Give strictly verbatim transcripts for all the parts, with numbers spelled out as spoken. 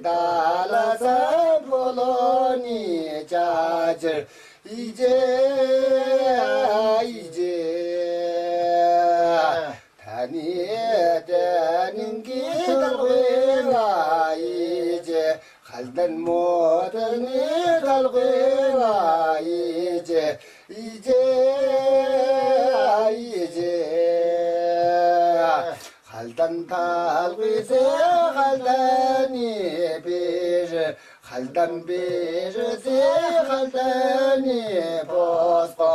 ཏཱ་ལ་སམ་བྷོ་ལོ་ནི་ཅ་ཇར་ཨི་ཇེ་ཨི་ཇེ། ཐ་ནི་ཏེ་ནིང་གི་ཐལ་གི་བ་ཨི་ཇེ། ཧལ་ཏན་མོ་ཏེ་ནི་ཐལ་གི་བ་ཨི་ཇེ་ཨི་ཇེ་ཨི་ཇེ། ཧལ་ཏན་ཐལ་གི་སེ་ཧལ་ཏན་ནི་བི་རི། ཧལ་ཏན་བི་རི་སེ་ཧལ་ཏན་ནི་ཕོ་སྐོ།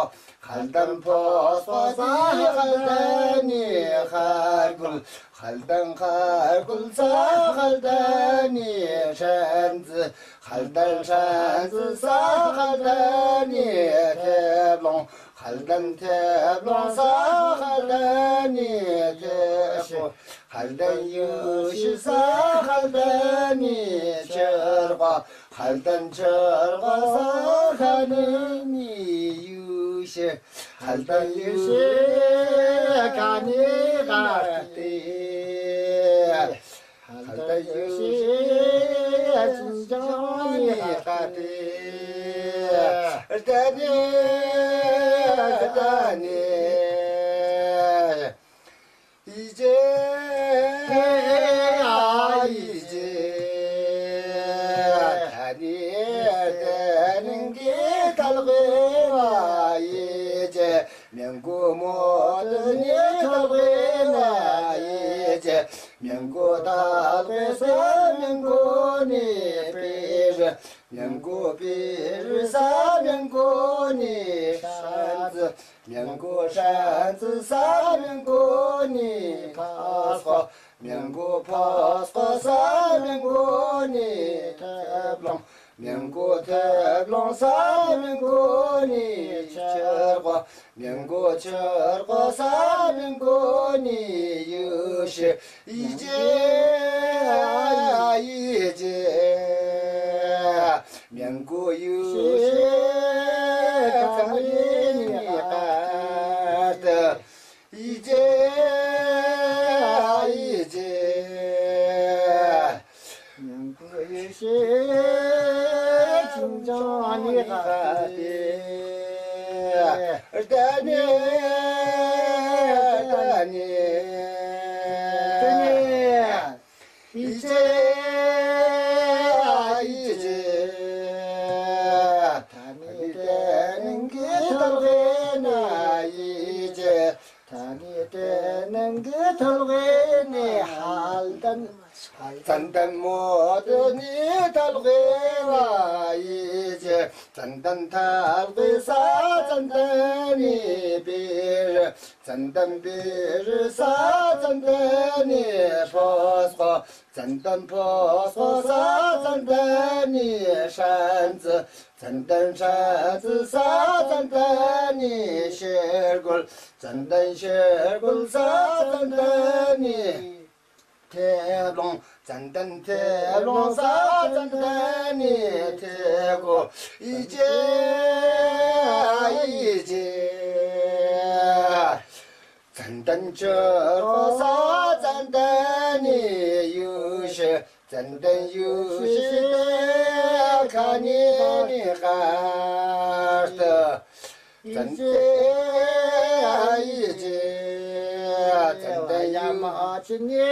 ཧལ་ཏན་ཕོ་སྐོ་སེ་ཧལ་ཏན་ནི་ཧར་གུལ། ཧལ་ཏན་ཧར་གུལ་སེ་ཧལ་ཏན་ནི་ཧྲན་ཙི། ཧལ་ཏན་ཧྲན་ཙི་སེ་ཧལ་ཏན་ནི་ཐེབ་ལོང་། ཧལ་ཏན་ཐེབ་ལོང་སེ་ཧལ་ཏན་ནི་ཐེབ་ཤི། ཧལ་ཏན་ཡུ་ཤི་སེ་ཧལ་ཏན་ནི་ཆུར་གོ། ཧལ་ཏན་ཆུར་གོ་སེ་ཁ་ནི་ནི་ཡུ་ཤི། ཧལ་ཏན་ཡུ་ཤི་ཁ་ནི་ག་ཏི། ཧལ་ཏན་ཡུ་ཤི་ཅིང་ཅང་ནི་ག་ཏི། ཏ་ནི་ཏ་ནི། ཨི་ཇེ་ཨ་ཨི་ཇེ། ཐ་ནི་ཏེ་ནིང་གི་ཐལ་གི་བ་ཨི་ཇེ། མིང་གུ་མོ་ཏེ་ནི་ཐལ་གི་བ་ཨི་ཇེ། མིང་གུ་ཐལ་གི་སེ་མིང་གུ་ནི་བི་རི། མིང་གུ་བི་རི་སེ་མིང་གུ་ནི་ཧྲན་ཙི། མིང་གུ་ཧྲན་ཙི་སེ་མིང་གུ་ནི་ཕོ་སྐོ། མིང་གུ་ཕོ་སྐོ་སེ་མིང་གུ་ནི་ཐེབ་ལོང་། མིང་གུ་ཐེབ་ལོང་སེ་མིང་གུ་ནི་ཆུར་གོ། མིང་གུ་ཆུར་གོ་སེ་མིང་གུ་ནི་ཡུ་ཤི། ཨི་ཇེ་ཨི་ཇེ། མིང་གུ་ཡུ་ཤི་ཁ་ནི་ནི་ག་ཏི། ཨི་ཇེ་ཨི་ཇེ། མིང་གུ་ཡུ་ཤི་ཅིང་ཅང་ནི་ག་ཏི། ཏ་ནི་ཏ་ནི། ཏ་ནི། ཨི་ཇེ་ཨི་ཇེ། ཐ་ནི་ཏེ་ནིང་གི་ཐལ་གི་ནི་ཨི་ཇེ། ཐ་ནི་ཏེ་ནིང་གི་ཐལ་གི་ནི་ཧལ་ཏན། ཙན་ཏན་མོ་ཏེ་ནི་ཐལ་གི་བ་ཨི་ཇེ། ཙན་ཏན་ཐལ་གི་སེ་ཙན་ཏན་ནི་བི་རི། ཙན་ཏན་བི་རི་སེ་ཙན་ཏན་ནི་ཕོ་སྐོ། ཙན་ཏན་ཕོ་སྐོ་སེ་ཙན་ཏན་ནི་ཧྲན་ཙི། ཙན་ཏན་ཧྲན་ཙི་སེ་ཙན་ཏན་ནི་ཤེར་གུལ། ཙན་ཏན་ཤེར་གུལ་སེ་ཙན་ཏན་ནི་ཐེབ་ལོང་། ཙན་ཏན་ཐེབ་ལོང་སེ་ཙན་ཏན་ནི་ཐེབ་གོ། ཨི་ཇེ་ཨི་ཇེ། ཙན་ཏན་ཆུར་གོ་སེ་ཙན་ཏན་ནི་ཡུ་ཤི། ཙན་ཏན་ཡུ་ཤི་ཁ་ནི་ནི་ག་ཏི། ཙན་ཏན་ཨི་ཇེ། ཙན་ཏན་ཡུ་ཤི་ནི་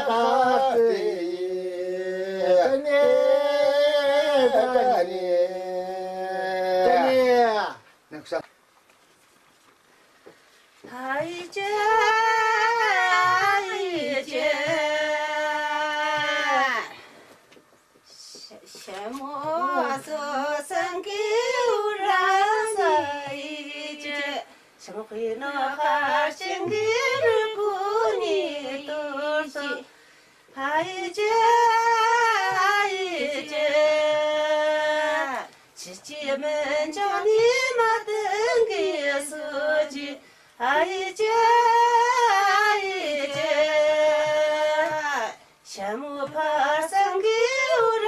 ག་ཏི། ཏ་ནི་ཏ་ནི་ཏ་ནི། ཨ་ཡི་ཅེ། ཨ་ཡི་ཅེ། ཤ་མོ་སོ་སང་གི་ཨུ་ར་ས་ཨ་ཡི་ཅེ། ཤ་མོ་ཁུ་ནོ་ཁ་ཤིང་གི་རུ་ཀུ་ནི་ཏུར་ཏུ། ཨ་ཡི་ཅེ། ཨ་ཡི་ཅེ། ཅི་ཅི་མིན་ཅང་ནི་མ་ཏིང་གི་སུ་ཅི། ཨ་ཡི་ཅེ། ཨ་ཡི་ཅེ། ཤ་མོ་ཕ་སང་གི་ཨུ་ར་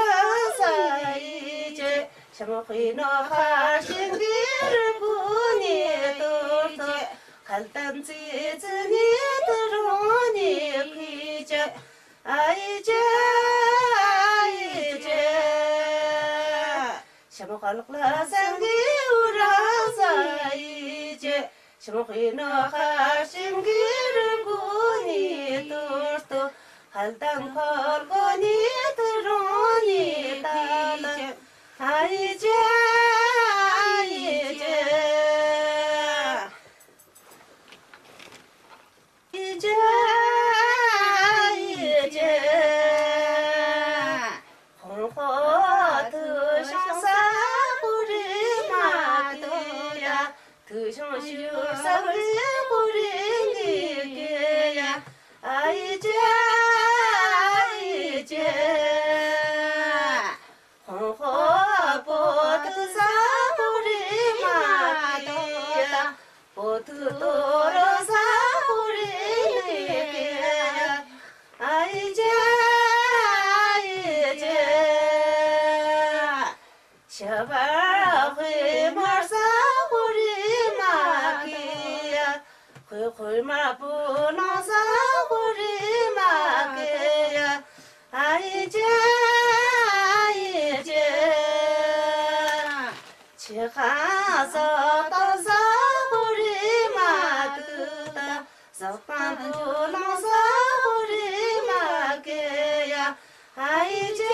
ས་ཨ་ཡི་ཅེ། ཤ་མོ་ཁུ་ནོ་ཁ་ཤིང་གི་རུ་ཀུ་ནི་ཏུར་ཏུ། ཁལ་ཏམ་ཙི་ཙི་ནི་ཏུ་རུང་ནི་ཁུ་ཅེ། ཨ་ཡི་ཅེ། ཤམ་ཁ་ལོག་ལ་སེང་གེ་འུ་ར་ས་ཡི་ཅེ། ཤམ་ཁའི་ནུ་ཁ་སེང་གེ་རི་གུ་ནི་ཏུར་ཏུ། ཧལ་དང་ཁོལ་གོ་ནི་ཐུ་རོང་ནི་ཏ་ལ། ཨ་ཡི་ཅེ། ཨ་ཡི་ཅེ། ཨི་ཅེ། ཨི་ཅེ། ཧོང་ཧོ་ཐུ་ཤང་ས་ཧུ་རི་མ་ཏུ་ཡ། ཐུ་ཤང་ཤུ་ས་ཧུ་རི་ཧུ་རི་ནི་ཀེ་ཡ། ཨ་ཡི་ཅེ། ཨ་ཡི་ཅེ། ཧོང་ཧོ་པོ་ཐུ་ས་ཧུ་རི་མ་ཏུ་ཏ། པོ་ཐུ་ཏོ་རོ་ས་ཧུ་རི་ནི་ཀེ་ཡ། ཨ་ཡི་ཅེ། ཨ་ཡི་ཅེ། ཤ་བ་ཧུ་མར་ས་ཧུ་རི་མ་ཀེ་ཡ། ཧུ་ཧུ་མ་པུ་ནོ་ས་ཧུ་རི་མ་ཀེ་ཡ། ཨ་ཡི་ཅེ། ཨ་ཡི་ཅེ། ཆི་ཁ་ས་ཏོ་ས་ཧུ་རི་མ་ཏུ་ཏ། ཟག་པ་པུ་ནོ་ས་ཧུ་རི་མ་ཀེ་ཡ། ཨ་ཡི་ཅེ།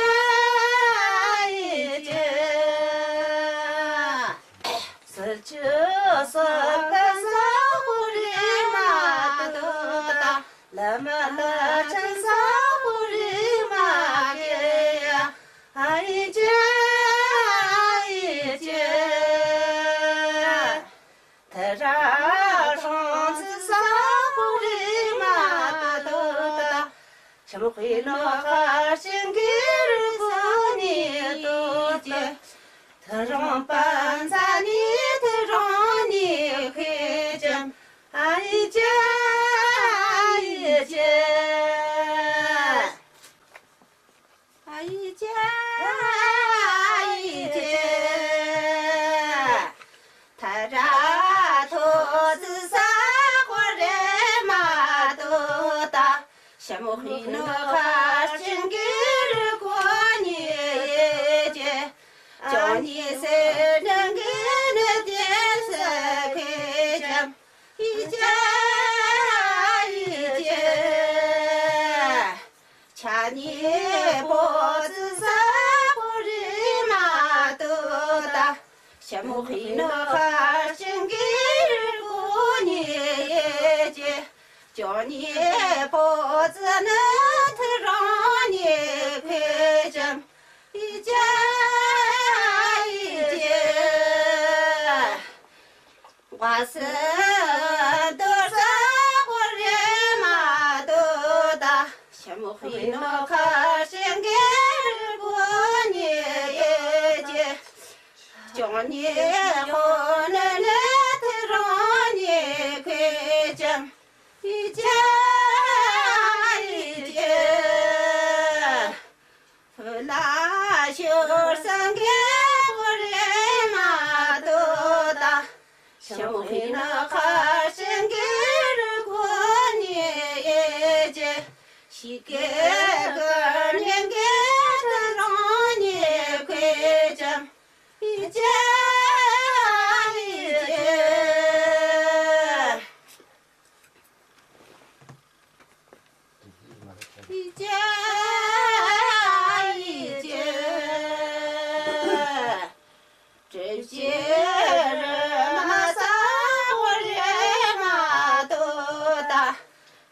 ཨ་ཡི་ཅེ། སུ་ཅུ་སུ་ཀ་ས་ཧུ་རི་མ་ཏུ་ཏ། ལ་མ་ལ་ཅན་ས་ཧུ་རི་མ་ཀེ་ཡ། ཨ་ཡི་ཅེ། ཨ་ཡི་ཅེ། ཐ་ར་ཧྲོང་ཚི་ས་ཧུ་རི་མ་ཏུ་ཏ། ཤམ་ཁའི་ནུ་ཁ་སེང་གེ་རི་གུ་ནི་ཏུ་ཏ། ཐ་རོང་པན་ཚ་ནི་ཐ་རོང་ནི་ཁེ་ཅམ། ཨ་ཡི་ཅེ། ཨ་ཡི་ཅེ། ཨ་ཡི་ཅེ། ཨ་ཡི་ཅེ། ཐ་ར་ཐོ་ཙི་ས་ཧུ་རི་མ་ཏུ་ཏ། ཤམ་ཁའི་ནུ་ཁ་སེང་གེ་རི་གུ་ནི་ཡེ་ཅེ། ཅོ་ནི་སེ་ནང་གི་ནི་ཏེ་སེ་ཁེ་ཅམ། ཨི་ཅེ། ཨི་ཅེ། ཆ་ནི་པོ་ཙི་ས་ཧུ་རི་མ་ཏུ་ཏ། ཤམ་ཁའི་ནུ་ཁ་སེང་གེ་རི་གུ་ནི་ཡེ་ཅེ། ཅོ་ནི་པོ་ཙི་ནི་ཐི་རོང་ནི་ཁེ་ཅམ། ཨི་ཅེ། ཨི་ཅེ། ཝ་སི་ཏུ་ས་ཧུ་རི་མ་ཏུ་ཏ། ཤམ་ཁའི་ནུ་ཁ་སེང་གེ་རི་གུ་ནི་ཡེ་ཅེ། ཅོ་ནི་ཧོ་ནི་ནི་ཐི་རོང་ནི་ཁེ་ཅམ། ཨི་ཅེ། ཨི་ཅེ། ཕུ་ལ་ཤོར་སེང་གེ་ཧུ་རི་མ་ཏུ་ཏ། ཤམ་ཁའི་ནུ་ཁ་སེང་གེ་རི་གུ་ནི་ཡེ་ཅེ། ཤི་ཀེ་གར་ཉན་གེ་ཐི་རོང་ནི་ཁེ་ཅམ། ཨི་ཅེ། ཨི་ཅེ། ཨི་ཅེ། ཨི་ཅེ། ཏྲི་ཅི་རི་མ་ས་ཧུ་རི་མ་ཏུ་ཏ།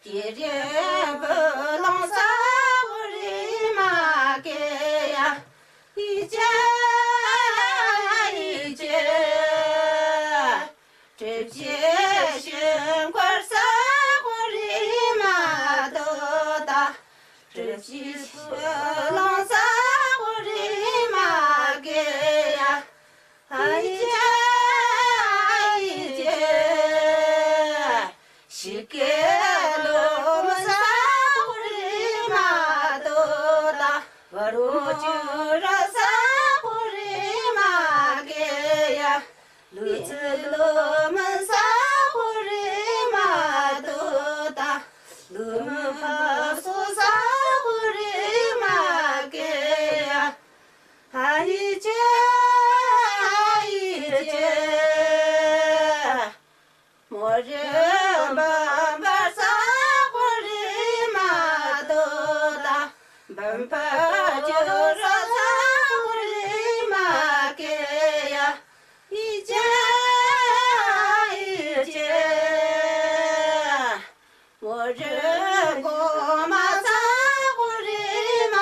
ཅི་རི་བུ་ལོང་ས་ཧུ་རི་མ་ཀེ་ཡ། ཨི་ཅེ། ཨི་ཅེ། ཏྲི་ཅི་ཤུན་ཀོར་ས་ཧུ་རི་མ་ཏུ་ཏ། ཏྲི་ཅི་ཤུན་ལོང་ས་ཧུ་རི་མ་ཀེ་ཡ། ཨི་ཅེ། ཨི་ཅེ། ཤི་ཀེ་ལོ་མ་ས་ཧུ་རི་མ་ཏུ་ཏ། བ་རུ་ཅུ་ར་ས་ཧུ་རི་མ་ཀེ་ཡ། ལུ་ཙི་ལོ་མ་ས་ཧུ་རི་མ་ཏུ་ཏ། ལུ་མ་ཧ་སུ་ས་ཧུ་རི་མ་ཀེ་ཡ། ཨི་ཅེ། རིན་འབུམ་པར་ས་ཁོ་རི་མ་དོ་ད། འབུམ་པ་འགྱུར་རོ་ས་ཁོ་རི་མ་ཀེ་ཡ། ཡིད་ཆེས་ཡིད་ཆེས། མོ་རི་གོང་མ་ས་ཁོ་རི་མ་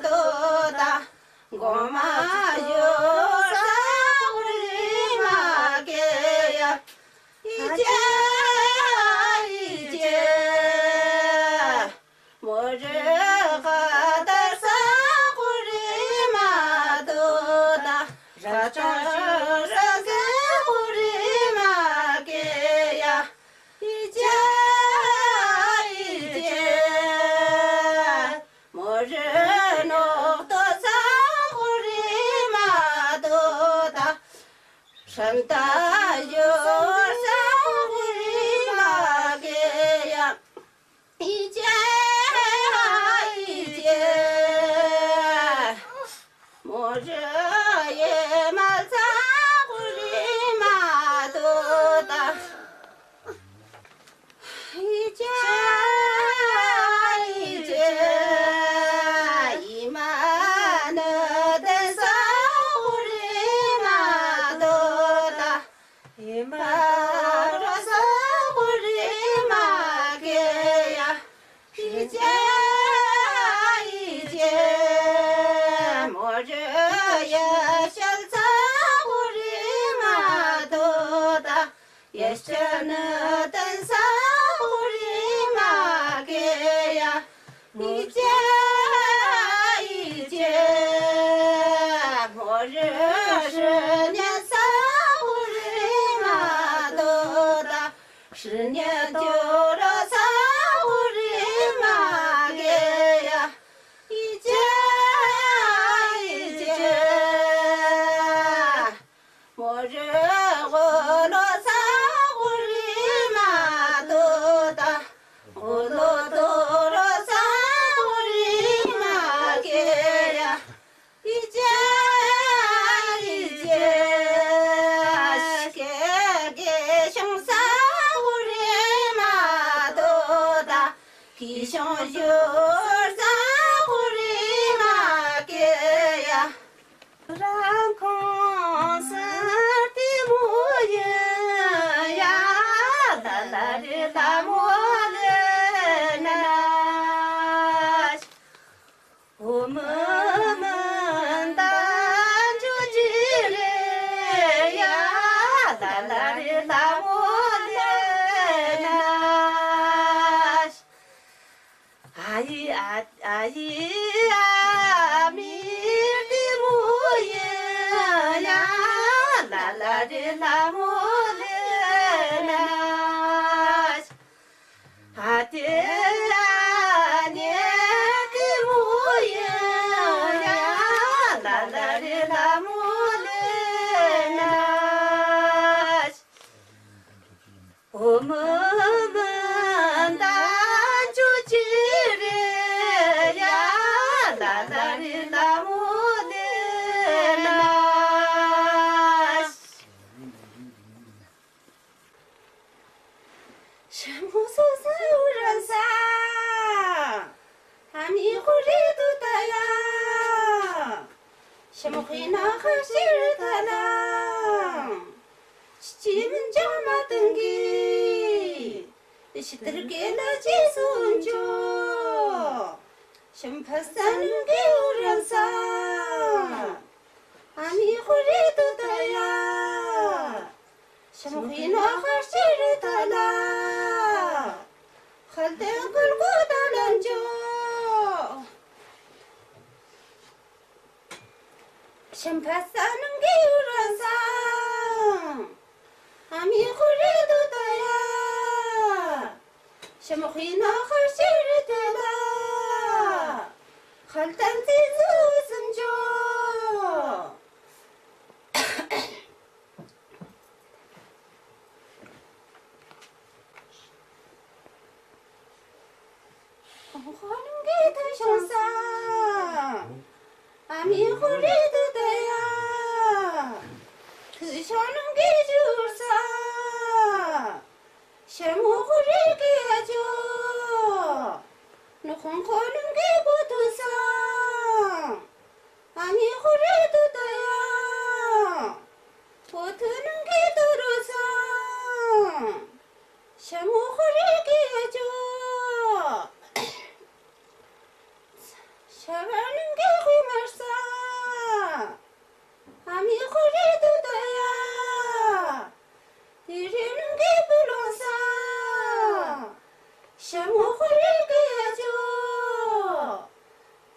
དོ་ད། གོང་མ་འགྱུར་ས་ཁོ་རི་མ་ཀེ་ཡ། ཡིད་ཆེས་ཡིད་ཆེས། མོ་རི་ཁ་ཏ་ས་ཁོ་རི་མ་དོ་ད། ར་ཏ་ས་ས་ཁོ་རི་མ་ཀེ་ཡ། ཡིད་ཆེས་ཡིད་ཆེས། མོ་རི་ནོག་ཏོ་ས་ཁོ་རི་མ་དོ་ད། ཧྲན་ཏ་ཡོ་ས་ཁོ་རི་མ་ཀེ་ཡ། ཡིད་ཆེས་ཡིད་ཆེས། མོ་རི་ཡེ་མལ་ས་ཁོ་རི་མ་དོ་ད། ཡིད་ཆེས་ཡིད་ཆེས། ཡེ་མ་ནུ་ཏན་ས་ཁོ་རི་མ་དོ་ད། ཡེ་མ་རོ་ས་ཁོ་རི་མ་ཀེ་ཡ། ཡིད་ཆེས་ཡིད་ཆེས། མོ་རི་ཡེ་ཤལ་ས་ཁོ་རི་མ་དོ་ད། ཡེ་ཤལ་ནུ་ཏན་ས་ཁོ་རི་མ་ཀེ་ཡ། ཡིད་ཆེས་ཡིད་ཆེས། མོ་རི་ཧྲི་ཉན་ས་ཁོ་རི་མ་དོ་ད། ཧྲི་ཉན་ཇོ་རོ་ས་ཁོ་རི་མ་ཀེ་ཡ། ཡིད་ཆེས་ཡིད་ཆེས། མོ་རི་ཧོ་ལོ་ས་ཁོ་རི་མ་དོ་ད། ཧོ་ལོ་ཏོ་རོ་ས་ཁོ་རི་མ་ཀེ་ཡ། ཡིད་ཆེས་ཡིད་ཆེས། ཀེ་ཀེ་ཤོང་ས་ཁོ་རི་མ་དོ་ད། ཀེ་ཤོང་ཞོར་ས་ཁོ་རི་མ་ཀེ་ཡ། རང་ཁོང་སར་ཏེ་མོ་ཡིན་ཡ། ལ་ལ་རི་ལ་མོ་ལེ་ན། འོ་མི་མི་ད་ཇུ་ཇི་རེ་ཡ། ལ་ལ་རི་ལ་མོ་ལེ་ན། ཨ་ཡི་ཨ་ཨ་ཡི་ཨ་མི་ཏི་མོ་ཡིན་ཡ། ལ་ལ་རི་ལ་མོ་ལེ་ན། ཨ་ཏི་ཨ་ནེ་ཏི་མོ་ཡིན་ཡ། ལ་ལ་རི་ལ་མོ་ལེ་ན། འོ་མི་མི་ད་ཇུ་ཇི་རེ་ཡ། ལ་ལ་རི་ལ་མོ་ལེ་ན། ཤ་མོ་སོ་སོ་རང་ས། ཨ་མི་ཁོ་རེ་ཏུ་ཏ་ཡ། ཤ་མོ་ཁི་ན་ཁ་ཤི་རི་ཏ་ལ། ཤི་ཅི་མིན་ཅང་མ་ཏང་གི། ཤི་ཏར་གེ་ལ་ཅི་སུན་ཅོ། ཤམ་ཕ་ས་ནུ་གེ་འུ་རང་ས། ཨ་མི་ཁོ་རེ་ཏུ་ཏ་ཡ། ཤམ་ཁི་ན་ཁ་ཤི་རི་ཏ་ལ། ཁལ་ཏེ་ཁལ་གོ་ཏ་ལན་ཅོ། ཤམ་ཕ་ས་ནུ་གེ་འུ་རང་ས། ཨ་མི་ཁོ་རེ་ཏུ་ཏ་ཡ། ཤམ་ཁི་ན་ཁ་ཤི་རི་ཏ་ལ། ཁལ་ཏན་ཙི་ཙུ་སུན་ཅོ། ཁོང་ཁོ་ནུ་གེ་ཏུ་ཤོང་ས། ཨ་མི་ཁོ་རེ་ཏུ་ཏ་ཡ། ཏུ་ཤོང་ནུ་གེ་ཇུར་ས། ཤ་མོ་ཧོར་རི་གི་ཨ་ཇོ། ནོ་ཁོང་ཁོ་ནང་གི་བོ་ཐུ་སང་། ཨ་མི་ཧོར་རི་ཏུ་ཏ་ཡ། བོ་ཐུ་ནང་གི་ཏུ་རུ་སང་། ཤ་མོ་ཧོར་རི་གི་ཨ་ཇོ། ཤ་བ་ནང་གི་ཧུ་མར་སང་། ཨ་མི་ཧོར་རི་ཏུ་ཏ་ཡ། ཏི་རི་ནང་གི་བུ་ལོང་སང་། ཤ་མོ་ཧོར་རི་གི་ཨ་ཇོ།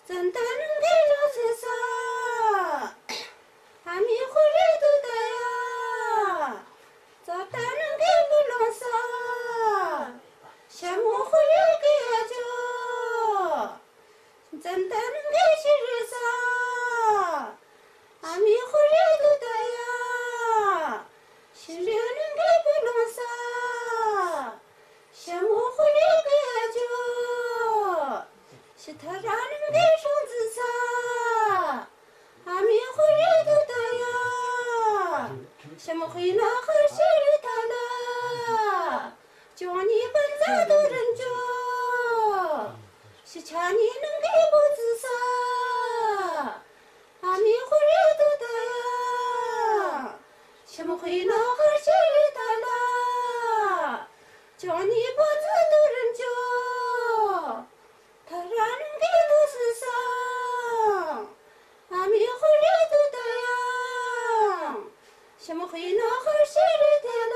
ཙན་ཏ་ནང་གི་ལོ་སི་སང་། ཨ་མི་ཧོར་རི་ཏུ་ཏ་ཡ། ཙ་ཏ་ནང་གི་བུ་ལོང་སང་། ཤ་མོ་ཧོར་རི་གི་ཨ་ཇོ། ཙན་ཏ་ནང་གི་ཤི་རི་སང་། ཨ་མི་ཧོར་རི་ཏུ་ཏ་ཡ། ཤི་རི་ནང་གི་བུ་ལོང་སང་། ཤ་མོ་ཧོར་རི་གི་ཨ་ཇོ། ཤི་ཐ་ར་ནང་གི་ཤོང་ཙི་སང་། ཨ་མི་ཧོར་རི་ཏུ་ཏ་ཡ། ཤ་མོ་ཧི་ན་ཧར་ཤི་རི་ཐ་ལ། ཅོ་ནི་པན་ཛ་ཏུ་རན་ཅོ། ཤི་ཆ་ནི་ནང་གི་བོ་ཙི་སང་། ཨ་མི་ཧོར་རི་ཏུ་ཏ་ཡ། ཤ་མོ་ཧི་ན་ཧར་ཤི་རི་ཐ་ལ། ཅོ་ནི་པན་ཛ་ཏུ་རན་ཅོ། ཐ་ར་ནང་གི་ཏུ་སི་སང་། ཨ་མི་ཧོར་རི་ཏུ་ཏ་ཡ། ཤ་མོ་ཧི་ན་ཧར་ཤི་རི་ཐ་ལ།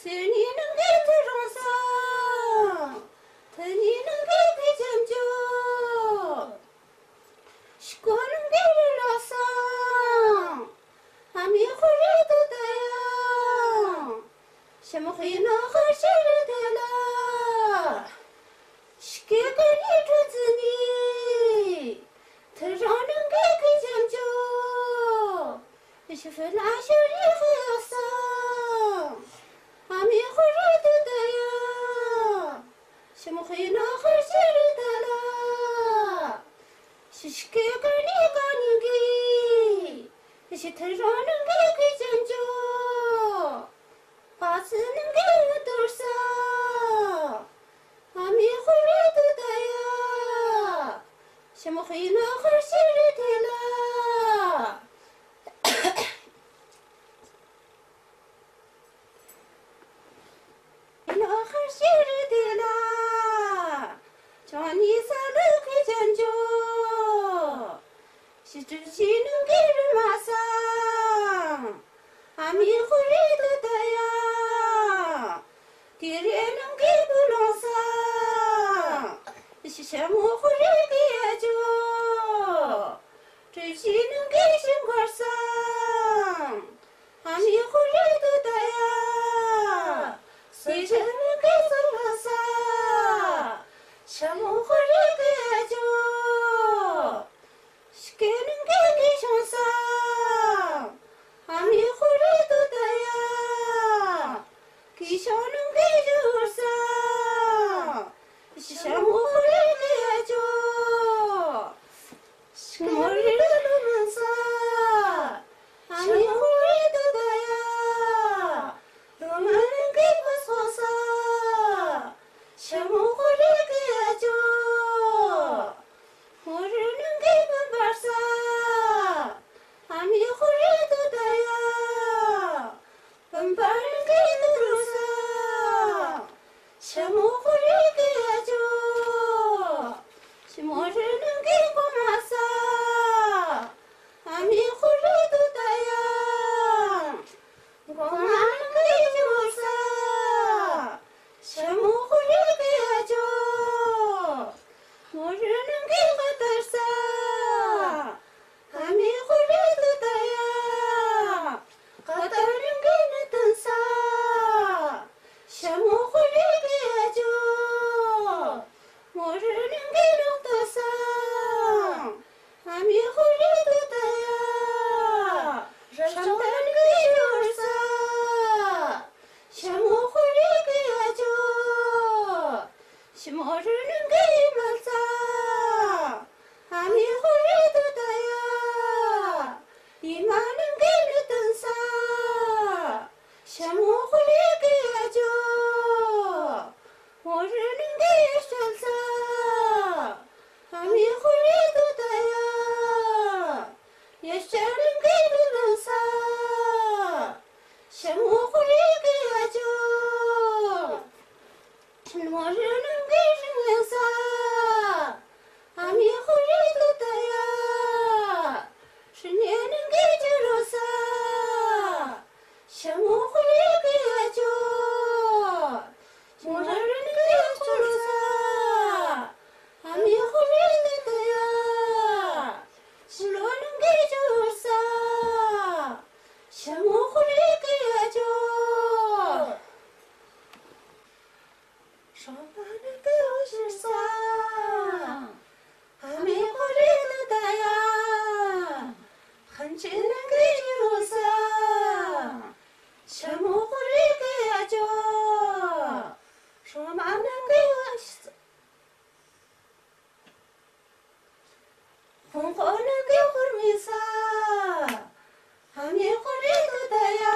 སེར་ནི་ནང་གི་ཏུ་རོང་སང་། ཐི་ནི་ནང་གི་ཏི་ཅམ་ཅོ། ཤི་ཀོ་ནང་གི་རི་ལོ་སང་། ཨ་མི་ཧོར་རི་ཏུ་ཏ་ཡ། ཤ་མོ་ཧི་ན་ཧར་ཤི་རི་ཐ་ལ། ཤི་ཀེ་ཀ་ནི་ཀྲོ་ཙི་ནི། ཐི་རོང་ནང་གི་ཀི་ཅམ་ཅོ། ཤི་ཕི་ལ་ཤི་རི་ཧི་ཡ་སང་། ཨ་མི་ཧོར་རི་ཏུ་ཏ་ཡ། ཤ་མོ་ཧི་ན་ཧར་ཤི་རི་ཐ་ལ། ཤི་ཤི་ཀེ་ཀ་ནི་ཀ་ནི་གི། ཤི་ཐི་རོང་ནང་གི་ཀི་ཅམ་ཅོ། པ་ཙི་ནང་གི་ཡུ་ཏུར་སང་། ཨ་མི་ཧོར་རི་ཏུ་ཏ་ཡ། ཤ་མོ་ཧི་ན་ཧར་ཤི་རི་ཐ་ལ། ཧི་ན་ཧར་ཤི་རི་ཐ་ལ། ཅོ་ནི་ས་ལུ་ཀི་ཅམ་ཅོ། ཤི་ཀྲུ་ཤི་ནང་གི་རུ་མ་སང་། ཨ་མི་ཧོར་རི་ཏུ་ཏ་ཡ། ཏི་རི་ནང་གི་བུ་ལོང་སང་། ཤི་ཤ་མོ་ཧོར་རི་གི་ཨ་ཇོ། ཀྲུ་ཤི་ནང་གི་ཤིང་མཁར་སང་། ཨ་མི་ཧོར་རི་ཏུ་ཏ་ཡ། སེ་ཤ་ནང་གི་ཙོ་ལ་སང་། ཤ་མོ་ཧོར་རི་གི་ཨ་ཇོ། ཤི་ཀེ་ནང་གི་ཀི་ཤོང་སང་། ཨ་མི་ཧོར་རི་ཏུ་ཏ་ཡ། ཀི་ཤོང་ནང་གི་ཞུ་སང་། ཤ་མོ་ཧོར་རི་གི་ཨ་ཇོ། ཤ་མོ་རི་ལུ་མན་སང་། ཨ་མི་ཧོར་རི་ཏུ་ཏ་ཡ། ལུ་མན་ནང་གི་པ་སོ་སང་། ཤ་མོ་ཧོར་རི་གི་ཨ་ཇོ། ཧོར་རི་ནང་གི་པ་བར་སང་།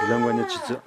ལམ་བ་ཉི་ཆི་ཚུ།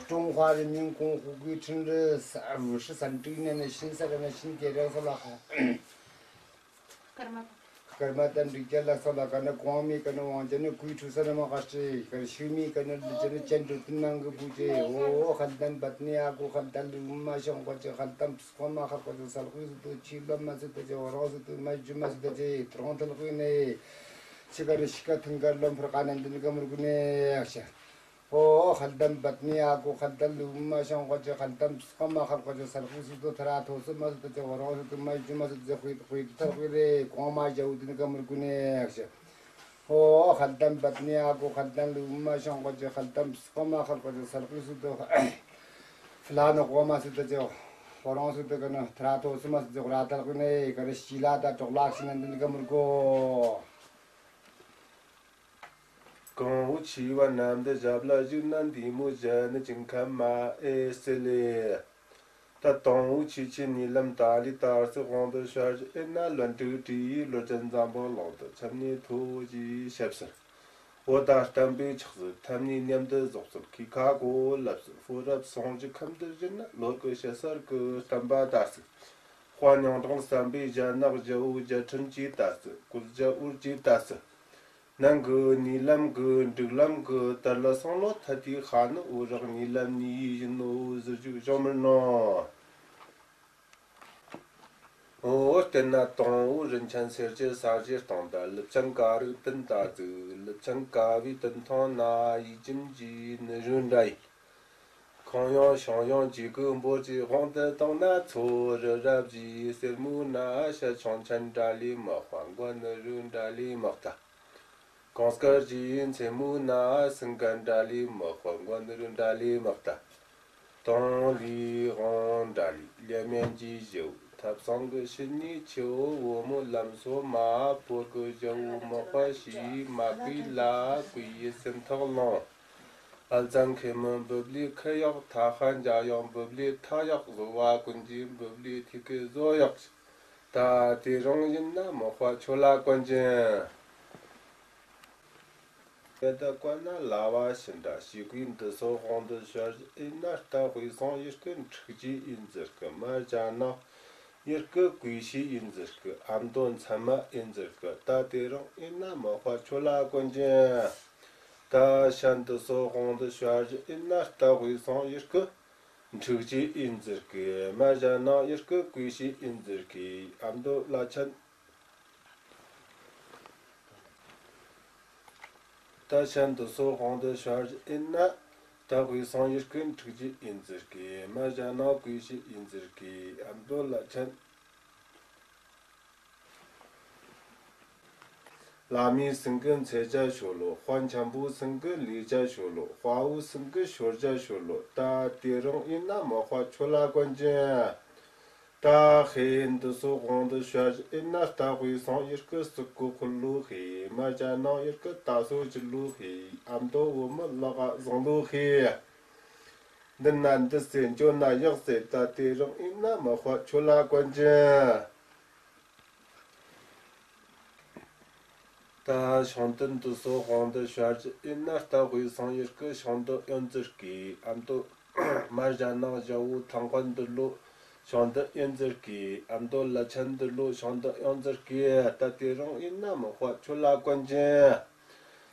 ཀྲུང་ཧྭ་རིན་མིན་ཀོང་ཧུ་གི་ཁྲིན་རི་ས་ཝུ་ཧྲི་སན་ཀྲི་ནེ་ནེ་ཤིན་ས་ར་ནེ་ཤིན་ཀེ་ར་སོ་ལ་ཁ། ཀརྨ་དང་འབྲུག་རྒྱལ་ལ་སོགས་ལ་ཀ་ནེ་གོང་མའི་ཀ་ནེ་དབང་ཅན་ནི་སྐུའི་ཁྲུས་ས་ནེ་མ་ཁ་ཤི་ཀ་ནེ་ཤུལ་མའི་ཀ་ནེ་ལུས་ཅན་ནི་སྤྱན་འདྲུད་ཏིང་ནང་གི་བུ་ཅེ། ཨོ་ཧ་ལྡན་པད་ནི་ཨ་ཀུ་ཧ་ལྡན་ལུ་མ་ཤོང་ཀོ་ཅེ། ཧ་ལྡན་སྐོ་མ་ཧ་ཀོ་ཅེ། སལ་ཁུ་སུ་ཏུ་ཆི་ལོ་མ་སུ་ཏུ་ཅེ། ཨོ་རོ་སུ་ཏུ་མ་ཇུ་མ་སུ་ཏུ་ཅེ། ཏྲོང་ཐལ་ཁུ་ནེ་ཆི་ཀ་ནེ་ཤི་ཀ་ཐུང་ཀ་ལོམ་ཕར་ཀ་ནེ་འདི་ནི་ཀ་མུར་གུ་ནེ་ཨ་ཤ། ཨོ་ཧ་ལྡན་པད་ནི་ཨ་ཀུ་ཧ་ལྡན་ལུ་མ་ཤོང་ཀོ་ཅེ། ཧ་ལྡན་སྐོ་མ་ཧ་ཀོ་ཅེ། སལ་ཁུ་སུ་ཏུ་ཐ་ར་ཐོ་སུ་མ་སུ་ཏུ་ཅེ། ཨོ་རོ་སུ་ཏུ་མ་ཇུ་མ་སུ་ཏུ་ཅེ། ཧུ་ཡི་ཧུ་ཡི་ཏུ་ཐལ་ཁུ་རེ་གོང་མ་ཞ་འུ་ཏི་ནི་ཀ་མུར་གུ་ནེ་ཨ་ཤ། ཨོ་ཧ་ལྡན་པད་ནི་ཨ་ཀུ་ཧ་ལྡན་ལུ་མ་ཤོང་ཀོ་ཅེ། ཧ་ལྡན་སྐོ་མ་ཧ་ཀོ་ཅེ། སལ་ཁུ་སུ་ཏུ་ཕི་ལ་ནོ་གོ་མ་སུ་ཏུ་ཅེ། ཨོ་རོ་སུ་ཏུ་ཀ་ནེ་ཐ་ར་ཐོ་སུ་མ་སུ་ཏུ་ཅེ། ཨོ་ར་ཐལ་ཁུ་ནེ་ཀ་ནེ་ཤི་ལ་ད་གྲོགས་ལ་ཤི་ནེ་འདི་ནི་ཀ་མུར་གུ། གོང་བུ་ཆེ་བ་རྣམས་འདི་ཞབས་ལ་བཞུགས་ན། འདི་མོ་ཞལ་ནི་བྱིན་མཁན་མ་ཨེ་སྲིད་ལེ། ད་དང་བོ་ཆོས་ཀྱི་གཉིད་ལམ་ད་ལི་ཏར་སི་དབང་དུ་ཤར་ཞིག་ཨེ་ན། ལྷུན་གྲུབ་དྲི་ཡི་ལོ་ཅན་འཛམ་བུ་གླིང་དུ། ཁྱབ་ནས་ཐོས་ཞེས་ཞུས་ཟེར། འོ་ད་བསྟན་པའི་ཕྱག་སྲོལ་ཐམས་ཅད་མཉམ་དུ་རྫོགས་ཚུལ་ཁི་ཁ་གོ་ལབ་ཟེར། ཕོ་རབ་ཟུང་གི་ཁམས་འདིར་བཞུགས་ན། ལོ་དགུ་ཕྱི་སར་གི་བསྟན་པ་དར་ཟེར། དཔལ་རྙིང་གྲགས་བསམ་པའི་རྒྱ་ནག་རྒྱལ་པོ་རྒྱལ་ཕྲན་གྱིས་དར་ཟེར། བཀོད་རྒྱ་འུར་གྱིས་དར་ཟེར། ནང་གི་གཉིད་ལམ་གི་འབྲུག་ལམ་གི་དར་ལ་སང་ལོ་ཐ་དེ་ཧ་ནི་འུ་རག་གཉིད་ལམ་ནི་ཡི་བཞིན་ནོ་ཟེར་རྒྱུ་བྱུང་མིན་ནོ། འོ་བསྟན་ན་དང་བོ་རིན་ཆེན་གསེར་གྱི་ས་གཞི་སྟེང་དུ། ཀླུ་བྱང་ཀ་རུ་ཏིན་ད་ཙི། ཀླུ་བྱང་ཀ་བའི་ཏིན་ཐང་ན་ཡིད་ཀྱིན་གྱི་ནི་རུ་འདྲ་ཡི། ཁོང་ཡང་ཤང་ཡང་གྱི་གུ་འབོ་གྱི་དབང་དུ་བཏང་ན། མཚོ་རི་རབ་ཀྱི་སེར་མོ་ན་ཤ་ཆང་ཆེན་འདྲ་ལི་མི་དཔའ། མགོ་ནི་རུ་འདྲ་ལི་མི་ལྟ། གངས་དཀར་གྱི་མཚན་མོ་ན་སེང་གེ་འདྲ་ལི་མི་དཔའ། མགོ་ནི་རུ་འདྲ་ལི་མི་ལྟ། དང་ལི་དབང་འདྲ་ལི་ལེ་མན་གྱི་ཞུ། ཐབས་གསང་གི་བཤེས་གཉེན་ཆེ་བོ། བུ་མོ་ལམ་སོ་མ། བོད་ཀྱི་རྒྱལ་བོ་མག་པ་ཞིག་མ་བསྐོས་ལ་བསྐོས་ཡི་སེམས་ཐག་ལོང་། ཨལ་ཙང་ཁེ་མི་འབུབ་ལི་ཁི་ཡག་ཐ་ཧ་འཇའ་ཡང་འབུབ་ལི་ཐ་ཡག་བཟོ་བ་ཀུན་གྱི་འབུབ་ལི་ཐིག་གི་བཟོ་ཡག་ད་དེ་རིང་ཡིན་ན་མག་པ་ཁྱོད་ལ་བཀོན་ཅན། ཡ་ད་བཀོན་ན་ལ་བ་ཤི་འདྲ་ཞིག་གི་འདི་སོ་དབང་དུ་ཤར་ཡིན་ན་རྟ་དབུས་སང་ཡི་སྐུ་འཁྲུག་རྒྱུ་ཡིན་ཟེར་གི་མ་རྒྱ་ནག་ཡི་སྐུ་བསྐོས་ཤིག་ཡིན་ཟེར་གི་ཨ་མདོ་མཚན་མ་ཡིན་ཟེར་གི་ད་དེ་རིང་ཡིན་ན་མག་པ་ཁྱོད་ལ་བཀོན་ཅན། ད་ཤ་འདི་སོ་དབང་དུ་ཤར་ཡིན་ན་རྟ་དབུས་སང་ཡི་སྐུ་འཁྲུག་རྒྱུ་ཡིན་ཟེར་གི་མ་རྒྱ་ནག་ཡི་སྐུ་བསྐོས་ཤིག་ཡིན་ཟེར་གི་ཨ་མདོ་བླ་ཆེན། ད་ཤ་འདི་སོ་དབང་དུ་ཤར་ཡིན་ན། རྟ་དབུས་སང་ཡི་སྐུ་འཁྲུག་རྒྱུ་ཡིན་ཟེར་གི་མ་རྒྱ་ནག་བསྐོས་ཤིག་ཡིན་ཟེར་གི་ཨ་མདོ་བླ་ཆེན། བླ་མའི་སེང་གེ་འཚལ་རྒྱ་ཤོ་ལོ། དཔའ་འཆམ་པོའི་སེང་གེ་ལུས་རྒྱ་ཤོ་ལོ། དཔའ་བོའི་སེང་གེ་ཤོར་རྒྱ་ཤོ་ལོ། ད་དེ་རིང་ཡིན་ན་མག་པ་ཁྱོད་ལ་བཀོན་ཅན། ད་ཧེ་འདི་སོ་དབང་དུ་ཤར་ཡིན་ན་རྟ་དབུས་སང་ཡི་སྐུ་སུ་ཀུ་ཁུ་ལུ་ཧེ། མ་རྒྱ་ནག་ཡི་སྐུ་ད་སོ་ཅི་ལུ་ཧེ། ཨ་མདོ་བུ་མོ་ལག་བཟང་ལུ་ཧེ། འདི་ན་འདི་ཟེར་འཇོ་ན་ཡག་ཟེར་ད་དེ་རིང་ཡིན་ན་མག་པ་ཁྱོད་ལ་བཀོན་ཅན། ད་ཤིང་རྟ་འདི་སོ་དབང་དུ་ཤར་ཡིན་ན་རྟ་དབུས་སང་ཡི་སྐུ་ཤིང་རྟ་ཡོན་ཙིར་གི་ཨ་མདོ། མ་རྒྱ་ནག་རྒྱལ་བོ་ཐང་ཀོན་འདི་ལོ་ཤིང་རྟ་ཡོན་ཙིར་གི་ཨ་མདོ་བླ་ཆེན་འདི་ལོ་ཤིང་རྟ་ཡོན་ཙིར་གི་ད་དེ་རིང་ཡིན་ན་མག་པ་ཁྱོད་ལ་བཀོན་ཅན།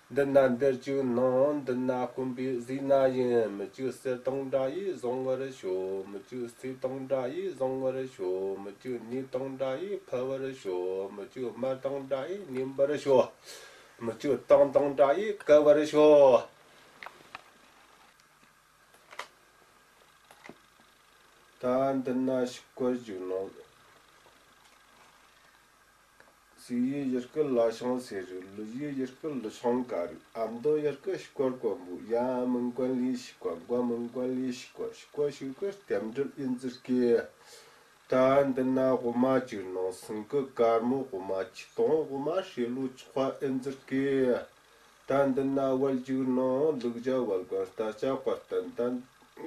འདི་ན་འདིར་ཅིག་ནང་འདི་ན་དཀོན་པའི་ཟས་སྣ་ཡིན། མི་ཅིག་གསེར་དང་འདྲ་ཡིས་བཟང་བར་ཤོག་མི་ཅིག་གསེར་དང་འདྲ་ཡིས་བཟང་བར་ཤོག་མི་ཅིག་ནས་དང་འདྲ་ཡིས་ཕལ་བར་ཤོག་མི་ཅིག་མར་དང་འདྲ་ཡིས་ནེམ་པར་ཤོག་མི་ཅིག་དང་དང་འདྲ་ཡིས་བསྐལ་བར་ཤོག་ད་འདི་ན་ཤི་སྐོར་བརྗོད་ནོ། སྲས་ཡི་ཡི་སྐུ་ལ་ཤང་སེ་རུ། ལུ་ཡི་ཡི་སྐུ་ལུ་ཤང་ཀ་རུ། ཨ་མདོ་ཡི་སྐུ་ཤི་སྐོར་དཀོན་པོ། ཡ་མིན་ཀོན་ལི་ཤི་ཀོ། མགོ་མིན་ཀོན་ལི་ཤི་ཀོ། ཤི་ཀོ་ཤི་ཀོ་རྟེན་འབྲེལ་ཡིན་ཟེར་གི་ད་འདི་ན་དབུ་མ་ཅིག་ནང་སེང་གེ་དཀར་མོ་དབུ་མ་ཆིག་སྟོང་དབུ་མ་ཧྲེ་ལོ་ཆོག་པ་ཨེ་ཟེར་གི་ད་འདི་ན་བལ་ཅིག་ནང་ལུག་བརྒྱ་བལ་ཀོན་རྟ་ལྕག་པར་བསྟན་ད་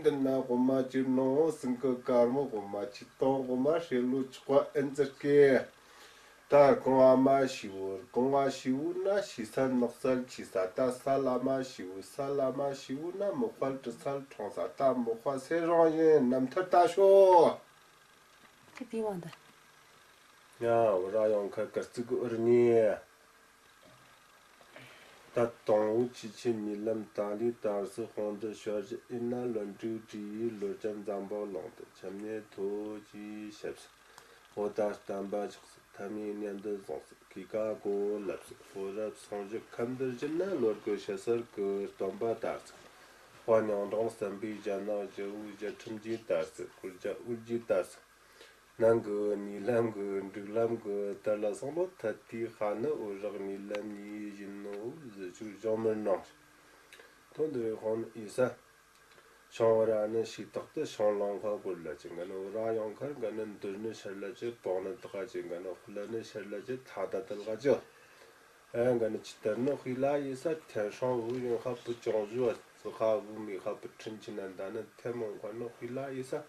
འདི་ན་དབུ་མ་ཅིག་ནང་སེང་གེ་དཀར་མོ་དབུ་མ་ཆིག་སྟོང་དབུ་མ་ཧྲེ་ལོ་ཆོག་པ་ཨེ་ཟེར་གི་ད་རྐང་བ་མ་ཤི་བོ། རྐང་བ་ཤི་བོ་ན་ཤི་ས་ནགས་ཚལ་ཆི་ས། ད་ས་ལ་མ་ཤི་བོ། ས་ལ་མ་ཤི་བོ་ན་མི་དཔལ་གྲི་ཚལ་འཁྲུངས་ས། ད་མི་དཔལ་སེ་རང་བཞིན་རྣམ་ཐར་ལྟ་ཤོག་ཁྱེད་དེ་བ་འདི། ཡ་འུ་ར་ཡང་ཁ་དཀར་རྩི་གི་འུར་ནི། ད་དང་བོ་ཆོས་ཀྱི་ཉེ་ལམ་ཏཱ་ལའི་ཏཱ་རུ་སི་དཔང་དུ་ཤོར་ཞིག་ཡིན་ན་ལོན་ཀྲུའུ་བྲིས་ཡིས་ལོ་ཅན་ཛམ་བོ་ལོང་དུ་ཆམ་ནེ་ཐོ་ཅི་ཤབས་སི། འོ་ད་བསྟན་པ་ཆགས་སི་ཐ་མའི་མཉམ་དུ་བཟུང་སི་གི་ཀ་གོ་ལབ་སི་ཕོ་རབ་སངས་རྒྱས་ཁམས་འདིར་བྱོན་ན་ལོ་དགུ་ཕྱི་སར་གི་སྟོན་པ་ལྟར་སི། དཔལ་ཉང་བྲང་བསམ་པའི་རྒྱ་ནག་རྒྱལ་བོའི་རྒྱལ་ཁྲིམས་ཀྱི་ལྟར་སི་སྐུ་རྒྱལ་དབུ་རྒྱུད་ལྟར་སི། ནང་གི་ཉེ་ལམ་གི་འབྲིག་ལམ་གི་དར་ལ་སང་ལོ་ཐ་དེའི་ཁ་ནི་འུ་རག་ཉེ་ལམ་ཉེ་ཡིན་ནོ་ཟི་ཆུ་གཞུང་མི་ནང་། དོན་དེ་རེ་ཁོང་ནི་ཡི་ས། ཤང་བ་ར་ནི་ཤིག་ཐག་ཏུ་ཤང་ལང་ཁ་གོར་ལ་ཅི་འགའ་ནི་འུ་ར་ཡང་ཁར་འགའ་ནི་འདུར་ནི་ཤར་ལ་ཅི་པང་ནི་དག་ཅི་འགའ་ནི་ཧུ་ལ་ནི་ཤར་ལ་ཅི་ཐ་ད་དལ་ག་ཅི། ཨེ་འགའ་ནི་ཅི་ལྟར་ནི་ཧུ་ལ་ཡི་ས་ཐན་ཤང་བུ་ཡོང་ཁ་བུ་ཅོང་ཞུ་བ། ཙི་ཁ་བུ་མི་ཁ་བུ་ཁྲིན་ཆི་ན་འདའ་ནི་ཐེ་མོང་ཁ་ནི་ཧུ་ལ་ཡི་ས།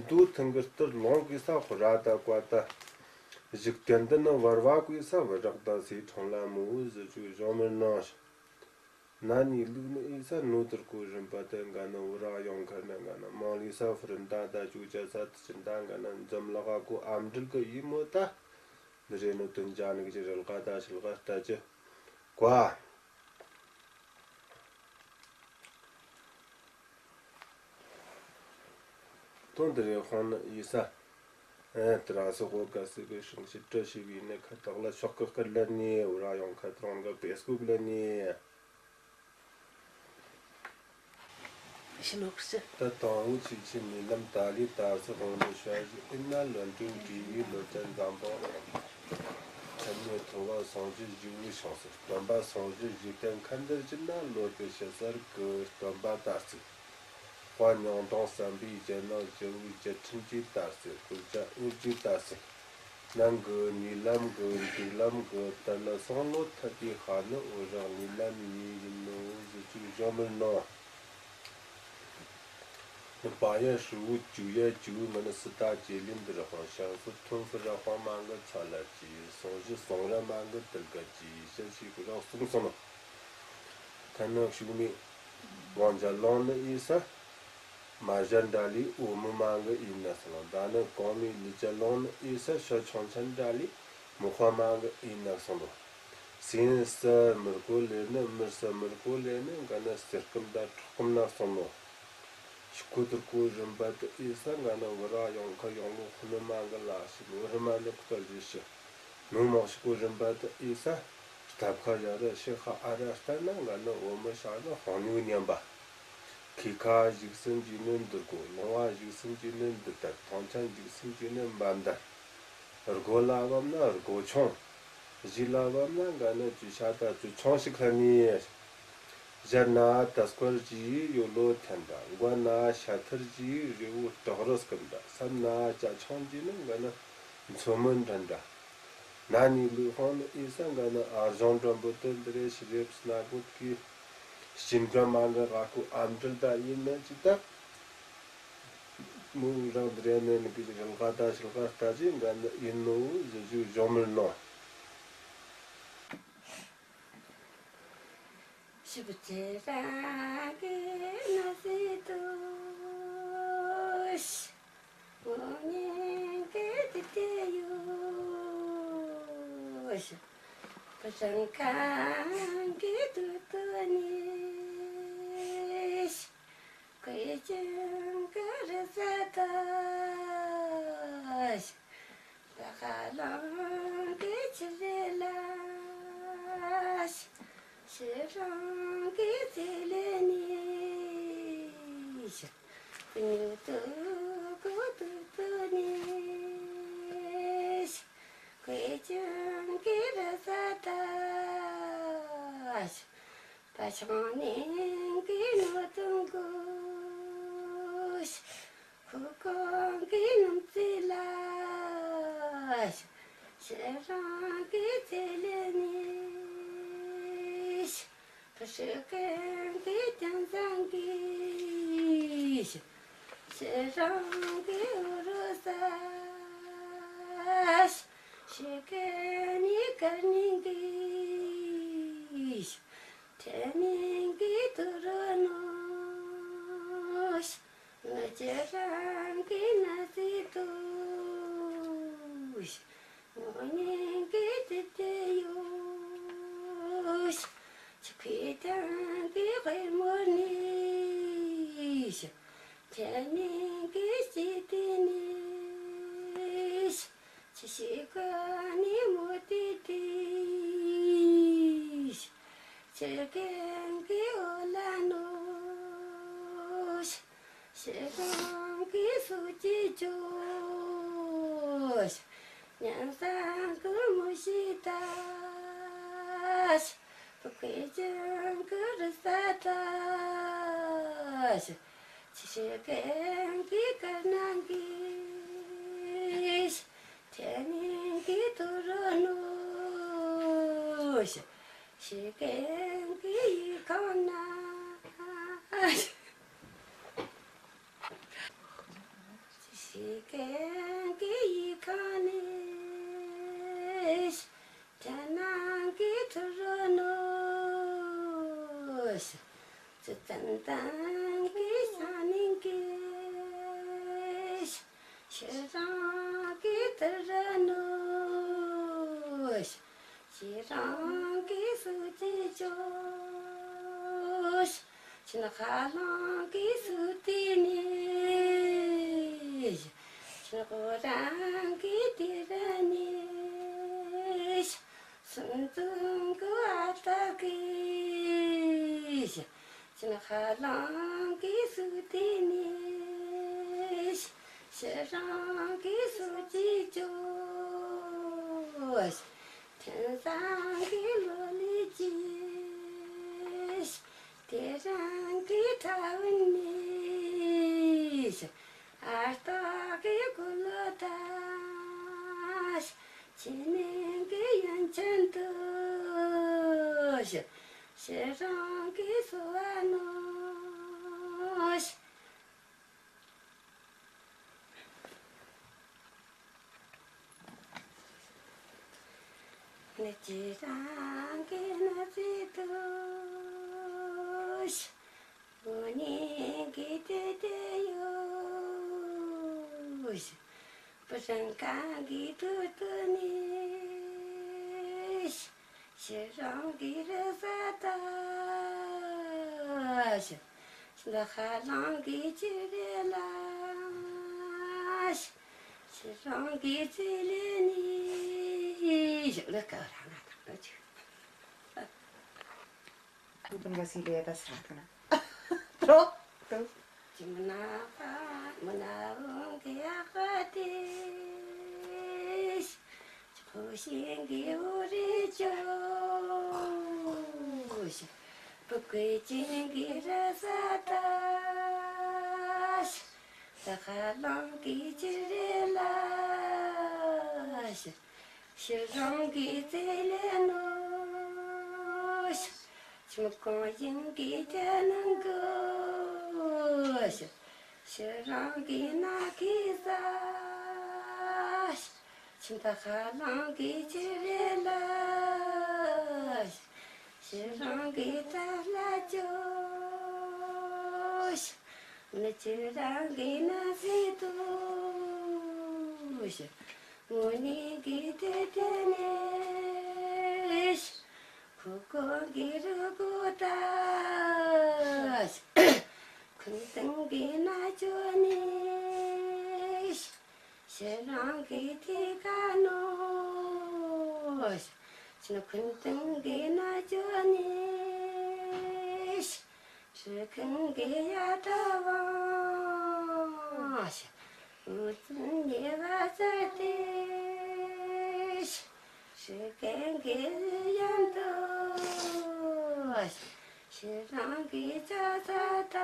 འདུ་ཐང་གི་སྟར་ལོང་གི་ས་ཧུ་ར་ད་ཀ་ད། བཞུགས་སྟན་འདི་ནི་བར་བ་ཀུའི་ས་བུ་རག་ད་སི་ཁྲོང་ལ་མོ་ཟི་ཆུ་གཞུང་མི་ནང་ཞིག་ན་ནི་ལུག་ནི་ཨི་ས་ནོ་དུར་ཀུ་རིམ་པ་དེ་འགའ་ནི་འུ་ར་ཡང་ཁར་ནི་འགའ་ནི་མང་ལི་ས་ཧུ་རིན་ད་ད་ཅུ་ཅ་ས་ཐི་ཅི་འདའ་འགའ་ནི་འཛམ་ལ་ཁ་ཀུ་ཨམ་དྲིལ་གི་ཡི་མོ་ད། འདི་རེ་ནོ་དོན་ཅ་ནི་གི་ཅི་རལ་ཀ་ད་ཤིལ་ཀ་ལྟ་ཅི། ཀ་དོན་དེ་རེ་ཁོང་ནི་ཡི་ས། ཨེ་ཏི་ར་སི་གོ་ག་སི་གི་ཤིང་ཤི་ཏྲ་ཤི་བི་ནི་ཁ་ཐག་ལ་ཤོག་གི་ཀར་ལ་ནི་འུ་ར་ཡང་ཁ་ཐོང་གི་པེ་སི་ཀུག་ལ་ནི། ཤི་ནོ་ཀི་ཅི། ད་དང་བོ་ཆོས་ཀྱི་ཉེ་ལམ་ཏཱ་ལའི་ཏཱ་རུ་སི་དབང་དུ་ཤར་ཞིག་ཡིན་ན་ལོན་ཀྲུའུ་བྲིས་ཡིས་ལོ་ཅན་ཛམ་བོ་ལོང་དུ་ཆམ་ནེ་ཐོ་བ་སངས་རྒྱས་བཞི་བོའི་ཞིང་སར་སྟོན་པ་སངས་རྒྱས་བཞི་བསྟན་ཁམས་འདིར་བྱོན་ན་ལོ་དགུ་ཕྱི་སར་གི་སྟོན་པ་ལྟར་བརྩིགས། པ་ཉང་དང་བསམ་པའི་རྒྱལ་ནང་རྒྱལ་བོའི་རྒྱལ་ཕྲན་གྱི་དར་སྲོལ་ཀུན་ཀྱང་དབུས་ཀྱི་དར་སྲོལ། ནང་གི་ཉེ་ལམ་གི་མཇུག་ལམ་གི་དར་ལ་སོང་ནོ་ཐད་ཀྱི་ཧ་ནི་འོ་རང་ཉེ་ལམ་ཉེ་ཡིན་ནོ་ཟེར་ཅིག་བཞོ་མི་ནོ། ནི་པ་ཡ་ཧྲིལ་བོ་བཅུ་ཡ་བཅུ་ང་ནི་སི་ཏ་བཅས་ལེན་འདིར་དཔང་ཤ་སུ་ཐུན་ཧྥུ་ར་དཔང་མ་གི་ཚ་ལ་ཅི་སོང་ཞི་སོང་ར་མ་གི་དིལ་ག་ཅི་ཤ་ཤི་ཀུ་རག་གསུངས་སོང་ནོ། ཐ་ན་ཤུགས་མེད་ཝང་ཇ་ལོང་ནི་ཨི་ས། མ་ཞ་འདྲ་ལི་འོ་མི་མ་གི་ཨི་ནག་སོང་ལོ། ད་ནི་གོང་མི་ལི་ཇ་ལོང་ནི་ཨི་ས་ཤ་ཆུང་ཆ་འདྲ་ལི་མི་ཁོ་མ་གི་ཨི་ནག་སོང་ལོ། སེང་ས་མི་རྐོ་ལེ་ནི་མི་ས་མི་རྐོ་ལེ་ནི་ག་ནི་གསེར་སྐམ་དང་ཁྲག་སྐམ་ནག་སོང་ལོ། ཤི་ཁུ་དུར་ཁུ་རིམ་པ་དུ་ཨི་ས་ག་ནི་བུ་ར་ཡོང་ཁ་ཡོང་ལོ་ཁུ་ནི་མ་གི་ལ་ཤི་ནོ་རི་མ་ནི་ཁུ་ཀ་ལི་ཤི། མི་མོག་ཤི་ཁུ་རིམ་པ་དུ་ཨི་ས། སྟབས་ཁ་ཡ་ར་ཤི་ཁ་ཨ་ར་ལྟ་ན་ང་ནི་འོ་མི་ཤ་ནི་ཧོང་ཉུ་ཉམས་པ། ཁི་ཁ་ཞིག་སིན་གྱི་ནི་འདུར་གོ། ལོང་བ་ཞིག་སིན་གྱི་ནི་འདུར་དར། ཐོང་ཆན་ཞིག་སིན་གྱི་ནི་འབམ་དར། རྒོ་ལ་བབ་ན་རྒོ་ཆུང་། གཞི་ལ་བབ་ན་ང་ནི་ཅུ་ཤ་ད་ཅུ་ཆུང་ཞིག་ལྷ་ནི། ཞར་ན་ཏ་སྐོར་གྱི་ཡོ་ལོ་ཐན་དྲ། མགོ་ན་ཤ་ཐུར་གྱི་རི་བོ་བྲག་རི་སྐམ་དྲ། སམ་ན་ཅ་ཆུང་གྱི་ནི་ང་ནི་མཚོ་མོ་འདྲ་འདྲ། ན་ནི་ལུས་ཁོང་ནི་ཨི་ས་ག་ནི་ཨ་ཞང་འགྲོན་པོ་དོན་འདི་རེ་ཤི་རེབ་སྣ་གོ་གི་ཤིན་འགྲོ་མ་གི་ག་ཁུ་ཨམ་དྲིལ་ད་ཡིན་ནི་ཅི་ད། མུ་རང་འདི་རེ་ནི་ནི་གི་རང་ག་ད་ཤིལ་ག་ལྟ་ཅི་ག་ནི་ཡིན་ནོ་ཟི་ཞུ་ཞོ་མིར་ནོ། ཤི་བ་ཅི་རང་གི་ན་སི་ཏུ་ཤི། ངོ་ཉིད་ཀྱི་དེ་དེ་ཡོད། བུ་རང་གང་གི་དུ་དུ་ནི། ཁོས་ཀྱང་གི་རི་ས་ད། ད་ཁ་ལང་གི་ཆི་རེ་ལ། ཤི་རང་གི་ཚེ་ལེ་ནི། ཉུ་ཏུ་ཀུ་ཏུ་ཏུ་ནི། ཁོས་ཀྱང་གི་རི་ས་ད། ད་ཤང་ནི་གི་ནོ་ཏུང་ཀུ། ཁུ་ཀོང་གི་ནམ་ཚེ་ལ། ཤི་རང་གི་ཚེ་ལེ་ནི། ཕུ་ཤི་ཀེང་གི་ཏན་ཚང་གི། ཤི་རང་གི་འུ་རུ་ས། ཤི་ཀེང་ནི་ཀར་ནིང་གི། ཁྲེ་ནིང་གི་ཏུ་རུ་ནོ། ང་ཅི་རང་གི་ན་སི་ཏུ། ངོ་ཉིད་ཀྱི་དེ་དེ་ཡོད། ཆུ་ཁའི་ཐང་གི་དཔེ་མོ་ནི། ཁྲེ་ནིང་གི་སི་ཏི་ནི། ཆི་ཤི་ཀ་ནི་མོ་ཏི་ཏི། ཆི་ཀེང་གི་འོ་ལ་ནོ། ཤི་ཀེང་གི་སུ་ཅི་ཅོ། ཉན་སང་གི་མོ་ཤི་ད། ཕུ་ཁེ་ཅང་གི་རི་ས་ད། ཆི་ཤི་ཀེང་གི་ཀར་ནང་གི། ཁྲེ་ནིང་གི་ཏུ་རུ་ནོ། ཤི་ཀེང་གི་ཡུལ་ཁང་ན། ཤི་ཀེང་གི་ཡུལ་ཁང་ནི། ཁྲེ་ནིང་གི་ཏུ་རུ་ནོ། ཅི་ཙན་དན་གི་ཤ་ནིང་གི། ཤི་རང་གི་ཏུ་རུ་ནོ། ཤི་རང་གི་སུ་ཅི་ཅོ། ཆུ་ནག་ཁ་ལང་གི་སུ་ཏི་ནི། ཆུ་ནག་རང་གི་ཏི་རུ་ནི། སུན་ཙུང་གི་ཨ་ཏ་གི། ཆུ་ནག་ཁ་ལང་གི་སུ་ཏི་ནི། ཤི་རང་གི་སུ་ཅི་ཅོ། ཐེན་སང་གི་ལོ་ལི་ཅི། དེ་རང་གི་ཐ་ཝན་ནི། སྟག་གི་མགུལ་ལོ་ད། ཕྱི་ནང་གི་ཡོན་ཆེན་དུ། ཕྱི་རང་གི་སོ་བ་ནོ། ནི་ཅི་རང་གི་ན་ཟི་དུ། ངོ་ནི་གི་ཏེ་ཏེ་ཡོ། པུ་རང་གང་གི་ཏུ་ཏུ་ནི། ཕྱི་རང་གི་རི་ས་ད། ལ་ཁ་ལང་གི་ཅི་རེ་ལ། ཕྱི་རང་གི་ཙི་ལེ་ནི། ལ་ཁ་རང་ང་ད་ཅི། ཏུ་ཏུ་ནི་ག་སི་ལེ་ད་སྲ་ཏུ་ན། ཏོ་ཏུ། ཅི་མ་ན་པ་མ་ན་འོང་གི་ཡ་ཀ་ཏི། ཅི་ཁོ་ཤིང་གི་འུ་རི་ཅོ། པུ་ཀུའི་ཅིང་གི་ར་ས་ད། ལ་ཁ་ལང་གི་ཅི་རེ་ལ། ཕྱི་རང་གི་ཙི་ལེ་ནོ། ཕྱི་མ་གང་ཡིན་གི་ཏེ་ནང་གོ། ཕྱི་རང་གི་ན་གི་ས། ཕྱི་ད་ཁ་ལང་གི་ཅི་རེ་ལ། ཕྱི་རང་གི་ད་ལ་ཅོ། ནི་ཅི་རང་གི་ན་ཟི་དུ། ངོ་ནི་གི་ཏེ་ཏེ་ནི། ཁོ་ཀོ་གི་རུ་གུ་ད། ཁུན་ཏང་གི་ན་ཅོ་ནི། ཕྱི་རང་གི་ཏི་ཀ་ནོ། ཕྱི་ནོ་ཁུན་ཏང་གི་ན་ཅོ་ནི། ཕྱི་ཁང་གི་ཡ་ད་བང་། འུ་ཙུན་ནི་བ་ཙ་ཏི། ཕྱི་ཁང་གི་ཡ་ད། ཕྱི་རང་གི་ཅ་ས་ད།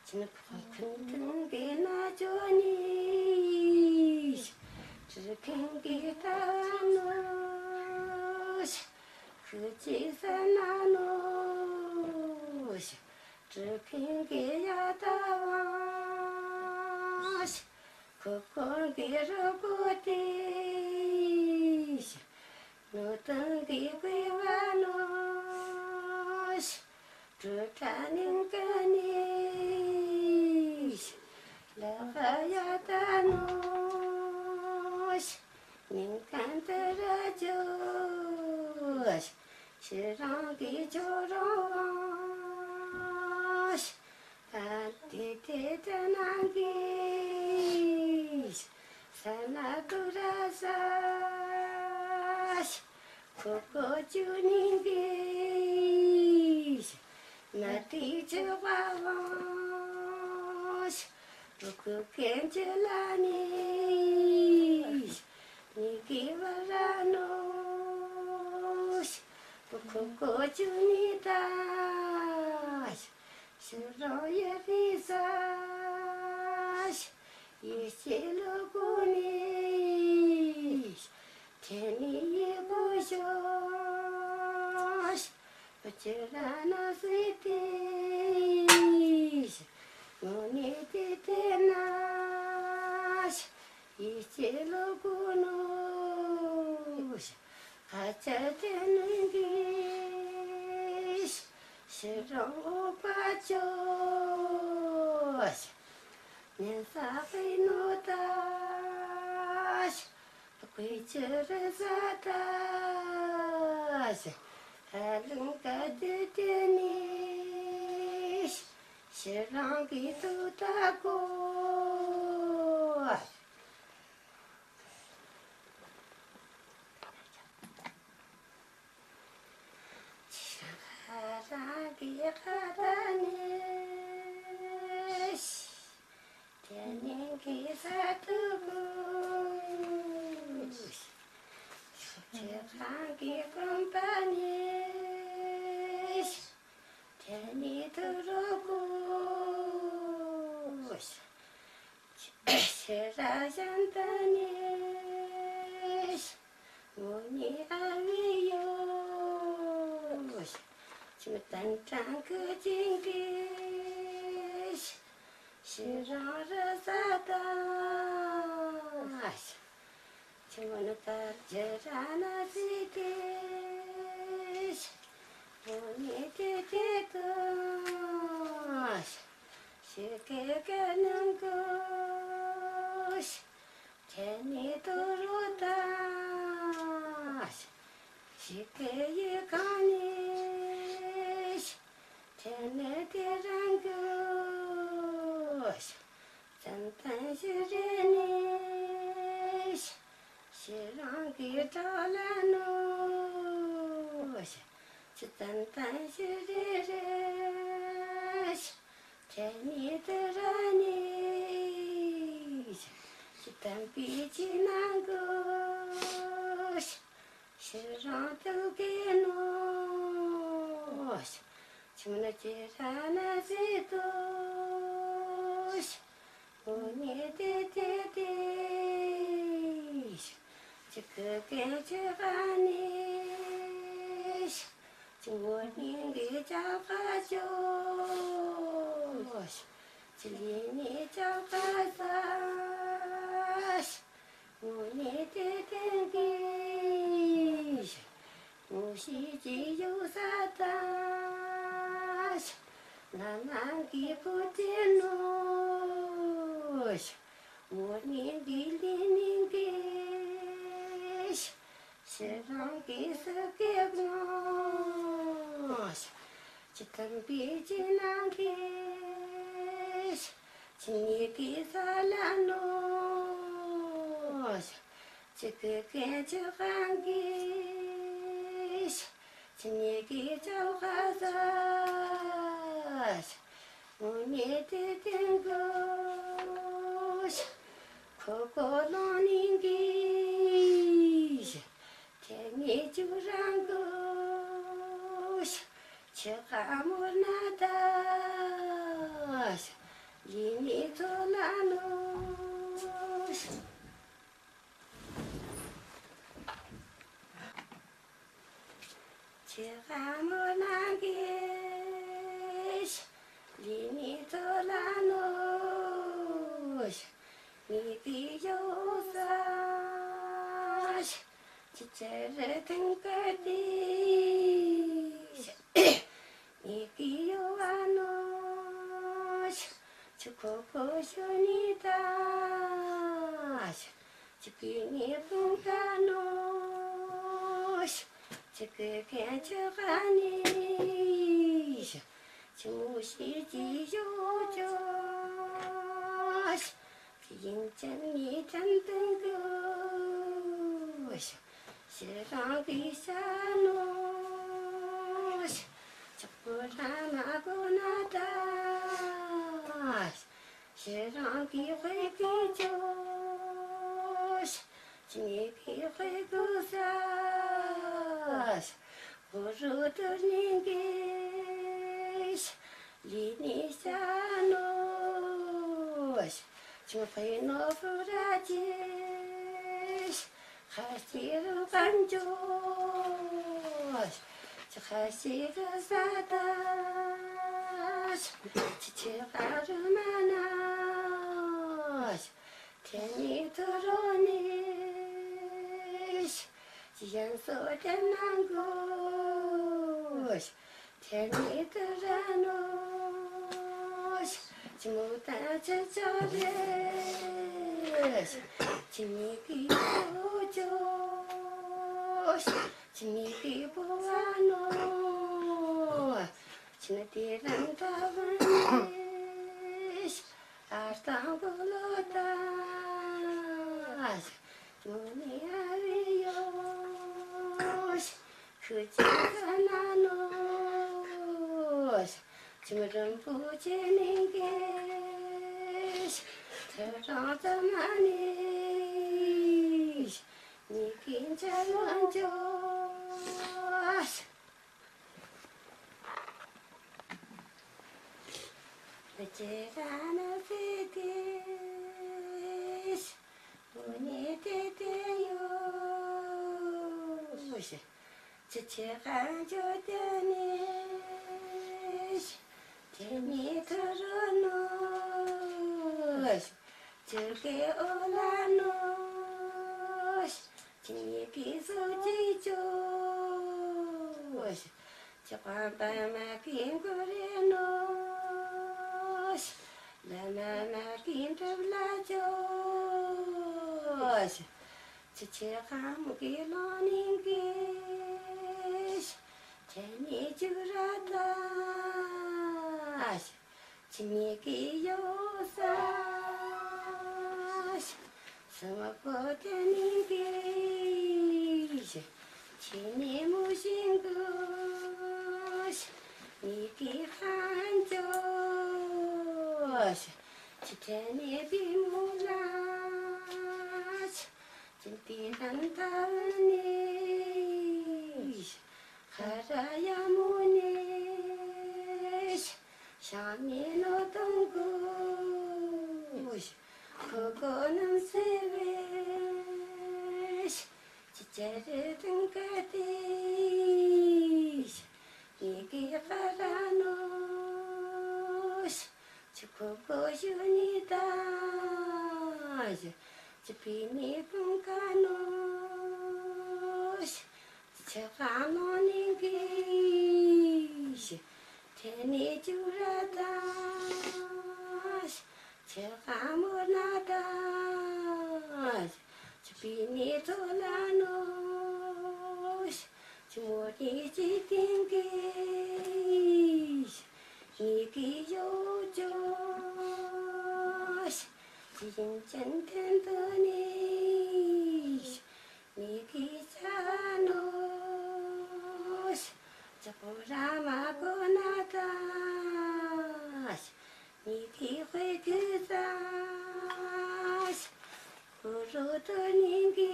ཕྱི་ནོ་ཁུན་ཏང་གི་ན་ཅོ་ནི། ཕྱི་ཁང་གི་ད་ནོ། ཁུ་ཅི་ས་ན་ནོ། ཕྱི་ཁང་གི་ཡ་ད་བང་། ཁོ་ཀོ་གི་རུ་གུ་ཏི། ནོ་ཏང་གི་གུ་བ་ནོ། ཕྱི་ཁྲ་ནིང་ཀ་ནི། ལ་ཁ་ཡ་ད་ནོ། ནིང་ཀ་ཏ་ར་ཅོ། ཕྱི་རང་གི་ཅོ་རོ་བང་། ཨ་ཏི་ཏི་ཏ་ནང་གི། ས་ན་ཏུ་ར་ས། ཁོ་ཀོ་ཅུ་ནིང་གི། ན་ཏི་ཅོ་བ་བང་། ཏུ་ཀུ་ཀེན་ཅུ་ལ་ནི། ནི་གི་བ་ར་ནོ། ཏུ་ཁོ་ཀོ་ཅུ་ནི་ད། ཕྱི་རང་ཡ་རི་ས། ཡེ་ཤེས་ལོ་ཀུ་ནི། ཏེ་ནི་ཡེ་གུ་ཤོ། པ་ཅི་ར་ན་སི་ཏི། ངོ་ནི་ཏི་ཏི་ན། ཡེ་ཤེས་ལོ་ཀུ་ནོ། ཁ་ཆ་ཏེ་ནི་གི། ཕྱི་རང་འོ་པ་ཅོ། ཉན་ས་ཧི་ནོ་ད། ཏུ་ཀུའི་ཅི་རི་ས་ད། ཧ་ལིང་ཀ་ཏི་ཏི་ནི། ཕྱི་རང་གི་ཏུ་ད་ཀོ། ཕྱི་རང་གི་ཁ་ད་ནི། ཏེ་ནི་གི་ས་ཏུ་གུ། ཕྱི་རང་གི་ཀུན་པ་ནི། ཏེ་ནི་ཏུ་རུ་གུ། ཤེས་རབ་གཞན་དག་ནས། དངོས་གནས་ཨ་བེ་ཡོད། ཅི་མོ་དོན་དང་ཀུན་ཀྱང་གི། ཕྱི་རང་རི་ས་དང་། ཅི་མོ་ནི་ད་ཇི་ར་ན་ཟི་ཏེ། དངོས་གནས་དེ་དེ་དང་། ཕྱི་སྐད་ཀྱི་ནང་གི། ཁྱེད་ནི་དུ་རུ་ད། ཕྱི་སྐད་ཡིག་གང་ནས། ཁྱེད་ནི་དེ་རང་གི། བཙན་དོན་ཞིག་རེ་ནས། ཕྱི་རང་གི་དྲག་ལ་ནོ། ཅི་བཙན་དོན་ཞིག་རེ་རེ། ཁྱེད་ནི་དེ་ར་ནས། ཅི་དམ་པའི་ཆོས་ནང་གི། ཕྱི་རང་དུ་གི་ནོ། ཅི་མོ་ནི་ཇི་ར་ན་ཟི་ཏོ། དངོས་གནས་དེ་དེ་དེ། ཅི་ཀུན་ཀྱང་ཅི་ག་ནས། ཅི་དངོས་གནས་གི་ཅག་ག་ཅོ། ཅི་ལུས་ནི་ཅག་ག་ས། དངོས་གནས་དེ་དེ་གི། དངོས་གཞི་ཅི་ཡོད་ས་དང་། ན་ནང་གི་བུ་དེ་ནོ། དངོས་གནས་འདི་ལུས་ནི་གི། ཕྱི་རང་གི་སུ་གི་ནོ། ཅི་དམ་པའི་ཆོས་ནང་གི། ཅི་ནི་གི་ས་ལ་ནོ། ཅི་ཀུན་ཀྱང་ཅི་གང་གི། ཅི་ནི་གི་ཅོ་ག་ས། དངོས་གནས་དེ་དེ་གི། ཁོ་ཁོ་ལོང་ནི་གི། ཁྱེད་ནི་ཅུ་རང་གི། ཅི་ག་མོ་ན་ད། ལུས་ནི་ཚོ་ལ་ནོ། ཅི་ག་མོ་ནང་གི། ལུས་ནི་ཚོ་ལ་ནོ། ནི་གི་ཡོད་ས། ཅི་ཅི་རེ་ཐང་ཀ་ཏི། ནི་གི་ཡོད་བ་ནོ། ཅི་ཁོ་ཁོ་ཤོ་ནི་ད། ཅི་གི་ནི་ཕུང་ཀ་ནོ། ཅི་གི་ཀན་ཅི་ག་ནི། ཅི་མོ་ཤི་ཅི་ཡོད་ཅོ། ཅི་ཡིན་ཅན་ནི་ཅན་དུང་གི། ཕྱི་རང་གི་ཤ་ནོ། ཅི་པོ་ར་མ་གོ་ན་ད། ཕྱི་རང་གི་དཔེ་གི་ཅོ། ཅི་ནི་གི་དཔེ་གི་ས། བོ་རུ་ཏུ་ནི་གི། ལུས་ནི་ཤ་ནོ། ཅི་དཔེ་ནོ་བུ་ར་ཅི། ཁ་ཤི་རུ་གན་ཅོ། ཅི་ཁ་ཤི་རུ་ས་ད། ཅི་ཅི་ག་རུ་མ་ན། ཁྱེད་ནི་ཏུ་རོ་ནི། ཅི་ཡན་སོ་ཏེ་ནང་གོ། ཁྱེད་ནི་ཏུ་ར་ནོ། ཅི་མོ་ཏ་ཅི་ཅོ་རེ། ཅི་ནི་གི་ཅོ་ཅོ། ཅི་ནི་གི་བོ་བ་ནོ། ཅི་ནི་ཏེ་རན་ཏ་བན་ནི། ཨར་ཏང་བོ་ལོ་ཏ། ནོ་ནི་ཨ་བི་ཡོ། ཁུ་ཅི་ས་ན་ནོ། ཅི་མོ་རིན་པོ་ཆེ་ནི་གེ། ཐེ་རང་ཙ་མ་ནི། ནི་གི་ཅ་ལོ་ཅོ། ཅི་ར་ན་ཟི་ཏེ། ཅི་ཆེ་ཁན་ཅོ་ཏེ་ནི་ཁྱེད་ནི་ཐུ་རུ་ནོ། ཅི་ཀེ་འོ་ལ་ནོ། ཁྱེད་ནི་ཀི་སུ་ཅི་ཅོ། ཅི་ཁན་པ་མ་ཀི་ཀུ་རེ་ནོ། ལ་མ་མ་ཀི་འགྲུབ་ལ་ཅོ། ཅི་ཆེ་ཁན་མུ་ཀི་ལོ་ནིང་ཀི། ཁྱེད་ནི་ཅུ་ར་ཏ། ཁྱེད་ནི་ཀི་ཡོ་ས། སུ་མ་པོ་ཏེ་ནིང་ཀི། ཁྱེད་ནི་མུ་ཤིང་ཀུ། ནི་ཀི་ཁན་ཅོ། ཁྱེད་ནི་བི་མུ་ལ། ཅི་པི་ནན་ཏ་ནི། ཁ་ར་ཡ་མུ་ནི། ཤ་མི་ནོ་ཏུང་ཀུ། ཁོ་ཁོ་ནམ་སེ་བེ། ཅི་ཅེ་རེ་ཏུང་ཀ་ཏི། ནི་ཀི་ཁ་ར་ནོ། ཅི་ཁོ་ཁོ་ཤུ་ནི་ཏ། ཅི་པི་ནི་ཏུང་ཀ་ནོ། ཅི་ཁ་ནོ་ནིང་ཀི། ཁྱེད་ནི་ཅུ་ར་ཏ། ཅི་ཁ་མུ་ན་ཏ། ཅི་པི་ནི་ཏོ་ལ་ནོ། ཅི་མོ་ནི་ཅི་ཏིང་ཀི། ནི་ཀི་ཡོ་ཅོ། ཅི་ཡིན་ཅན་ཏན་ཏོ་ནི། ནི་ཀི་ཅ་ནོ། ཅི་ཀོ་ར་མ་ཀོ་ན་ཏ། ནི་ཀི་ཧོད་ཀི་ཏ། ཀུ་རུ་ཏོ་ནིང་ཀི།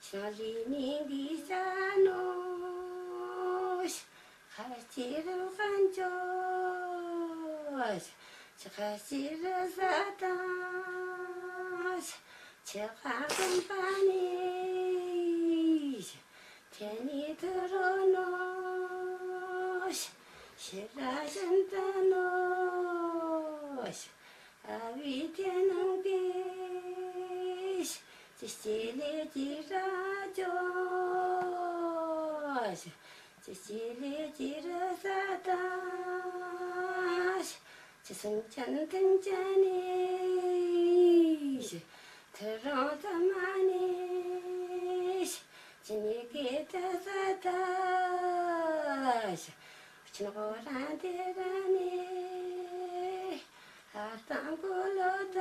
ཤ་ལི་ནིང་ཀི་ཅ་ནོ། ཁ་ཅི་རུ་ཁན་ཅོ། ཅི་ཁ་ཅི་རུ་ཟ་ཏ། ཅི་ཁ་ཀུན་པ་ནི། ཁྱེད་ནི་ཐུ་རུ་ནོ། ཤི་ར་ཤན་ཏ་ནོ། ཨ་བི་ཏེ་ནང་གི། ཅི་ཅི་ལེ་ཅི་ར་ཅོ། ཅི་ཅི་ལེ་ཅི་ར་ས་ཏ། ཅི་སུན་ཅན་ཐུན་ཅན་ནི། ཐུ་རང་ཙ་མ་ནི། ཅི་ནི་གེ་ཏ་ས་ཏ། ཅི་ནོ་རང་ཏེ་ར་ནི། ཨ་ཏང་ཀོ་ལོ་ཏ།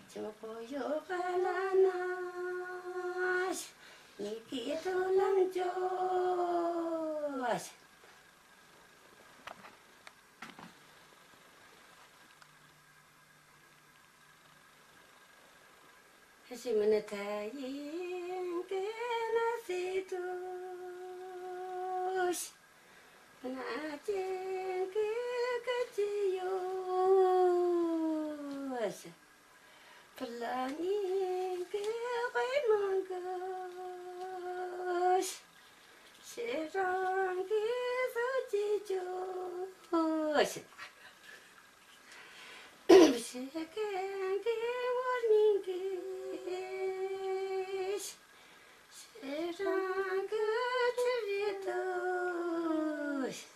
ཅི་མོ་ཀོ་ཡོ་ཀ་ལ་ན། ནི་གི་ཏོ་ལམ་ཅོ། ཤི་མ་ན་ཐ་ཡིན་གི་ན་སི་ཏུ་ཤི། ན་ཅིང་གི་ཀ་ཅི་ཡོ་ཤི། ཕ་ལ་ནི་གི་ཝེ་མང་གི་ཤི། ཤེ་རང་གི་སོ་ཅི་ཅོ་ཤི། ཤེ་ཀེང་གི་ཝར་ནིང་གི་ཤི། ཤེ་རང་གི་ཅི་རི་ཏོ་ཤི།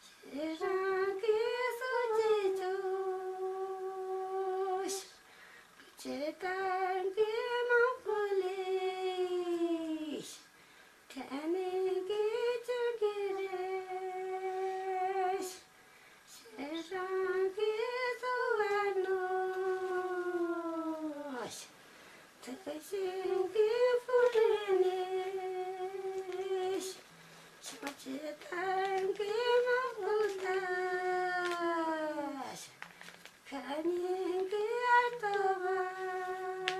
ཤེ་རང་གི་སོ་ཅི་ཅོ་ཤི། ཀུ་ཅི་ཏང་གི་མང་པོ་ལེ་ཤི། ཐ་ནིང་གི་ཅི་གི་རེ་ཤི། ཤེ་རང་གི་སོ་བ་ནོ་ཤི། ཐུག་ཤིང་གི་ཕུ་རེ་ནི་ཤི། ཤོ་ཅི་ཏང་གི་མང་པོ་ཏ་ཤི། ཁ་ཉིང་གི་ཨ་ཏོ་བ།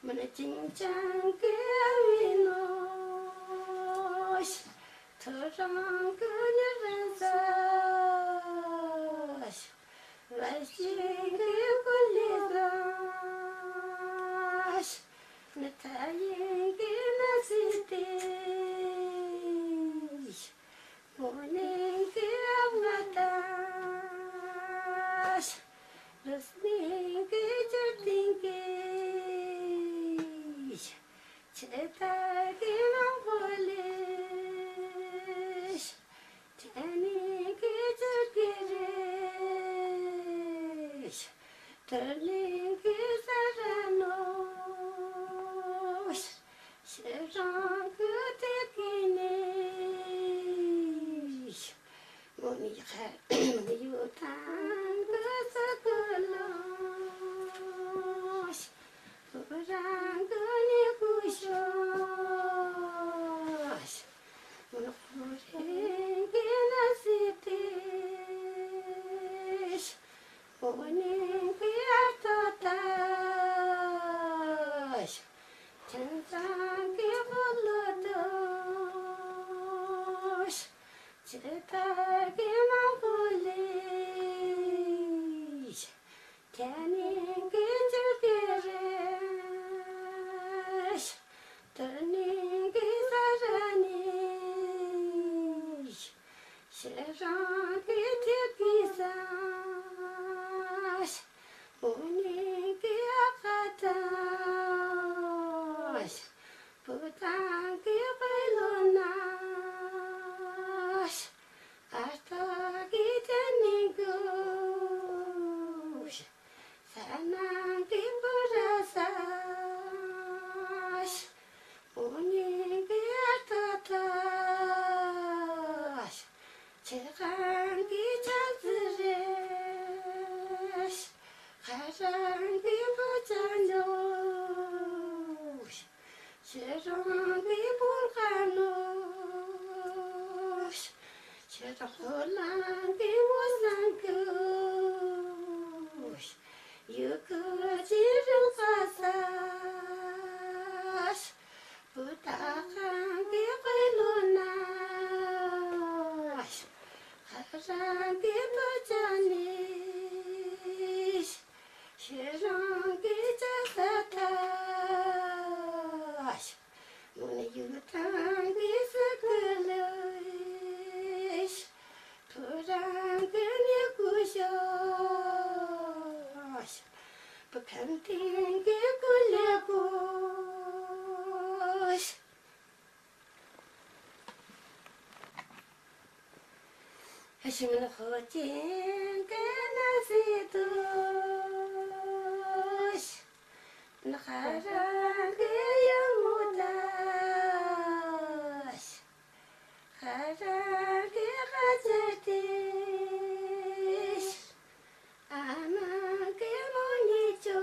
མོན་ཅིང་ཅང་གི་ཨ་བི་ནོ་ཤ། ཐོ་རང་གི་ཉེ་རང་ས་ཤ། བ་ཤིང་གི་ཀུ་ལི་ས་ཤ། ནི་ཐ་ཡིང་གི་ན་སི་ཏི་ཤ། མོ་ནིང་གི་ཨ་བ་ཏ་ཤ། ལུས་ནིང་གི་ཅུར་ཏིང་གི་ཤ། ཆེ་ཐ་གི་མང་པོ་ལི་ཤ། ཐེ་ནིང་གི་ཅུར་གི་རེ་ཤ། ཐུར་ནིང་གི་ས་ར་ནོ་ཤ། ཤེ་རང་གི་ཐེ་གི་ནི་ཤ། མོ་ནི་ཁ་ཡུ་ཐང་གི་ས་གི་ལོ་ཤ། ཐོ་རང་གི་ནི་ཀུ་ཤོ་ཤ། མོན་ཁོ་རིང་གི་ན་སི་ཏི་ཤ། མོ་ནིང་གི་ཨ་ཐོ་ཏ་ཤ། ཆེན་སང་གི་ཧོ་ལོ་ཏོ་ཤ། ཆེ་ཐ་གི་མང་པོ་ལི་ཤ། ཐེ་ནིང་གི་ཅུར་གི་རེ་ཤ། ཐུར་ནིང་གི་ས་ར་ནི་ཤ། ཤེ་རང་གི་ཐེ་གི་ས་ཤ། མོ་ནིང་གི་ཨ་ཁ་ཏ་ཤ། བུ་ཐང་གི་པའི་ལོ་ན་ཤ། ཨ་ཐ་གི་ཐེ་ནིང་གི་ཤ། ས་ནང་གི་བུ་ར་ས་ཤ། མོ་ནིང་གི་ཨ་ཐ་ཏ་ཤ། ཆེ་ཁང་གི་ཆ་ཙི་རེ་ཤ། ཁ་རང་གི་བུ་ཅ་ཉོ་ཤ། ཤེ་རང་གི་བུ་ཁ་ནོ་ཤ། ཤེ་རང་ཧོ་ལང་གི་བུ་སང་ཀུ་ཤ། ཡུ་ཀུ་ཅི་རུ་ཁ་ས་ཤ། བུ་ཐ་ཁང་གི་ཁོའི་ལོ་ན་ཤ། ཁ་རང་གི་བུ་ཅ་ནི་ཤ། ཤེ་རང་གི་ཅ་ས་ཏ་ཤ། མོན་ཡུ་ཐང་གི་ས་གི་ལོ་ཤ། ཐོ་རང་གི་ནི་ཀུ་ཤོ་ཤ། བུ་ཁང་ཐིང་གི་ཀུ་ལེ་ཀོ་ཤ། ཤིང་ལ་ཧོ་ཅིང་གི་ན་སི་ཏོ་ཤ། ནི་ཁ་རང་གི་ཡ་མོ་ཏ་ཤ། ཁ་རང་གི་ཁ་ཅར་ཏི་ཤ། ཨ་མ་གི་མོ་ཉི་ཅོ་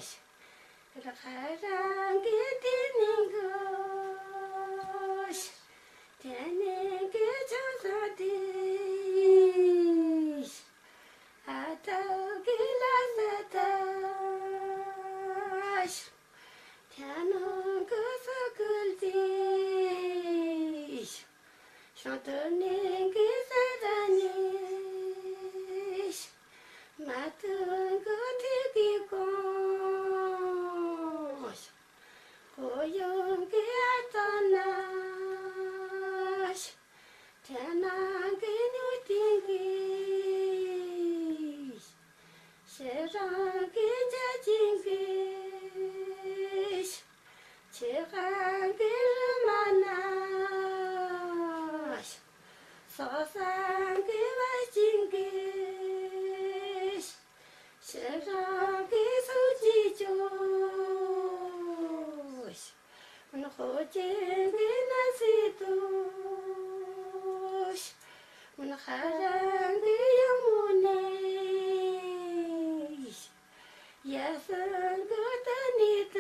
ཤ། ཁ་རང་གི་ཏི་ནིང་གི་ཤ། ཏེ་ནིང་གི་ཆང་ས་ཏི་ཤ། ཨ་ཐ་གི་ལ་ས་ཏ་ཤ། ཐ་ནོང་གི་ས་ཀུལ་ཏི་ཤ། ཤང་ཐུར་ནིང་གི་ས་ར་ནི་ཤ། མ་ཐུང་གི་ཐིག་གི་ཀོང་ཤ། ཀོ་ཡོང་གི་ཨ་ཏོ་ན་ཤ། ཐ་ནང་གི་ཉུ་ཏིང་གི་ཤ། ཤེ་རང་གི་ཅ་ཅིང་གི་ཤ། ཆེ་ཁང་གི་རུ་མ་ན་ཤ། སོ་སང་གི་བ་ཅིང་གི་ཤ། ཤེ་རང་གི་སུ་ཅི་ཅོ་ཤ། ནི་ཧོ་ཅིང་གི་ན་སི་ཏོ་ཤ། ནི་ཁ་རང་གི་ཡ་མོ་ནི་ཤ། ཡ་སང་གི་ཏ་ནི་ཏ་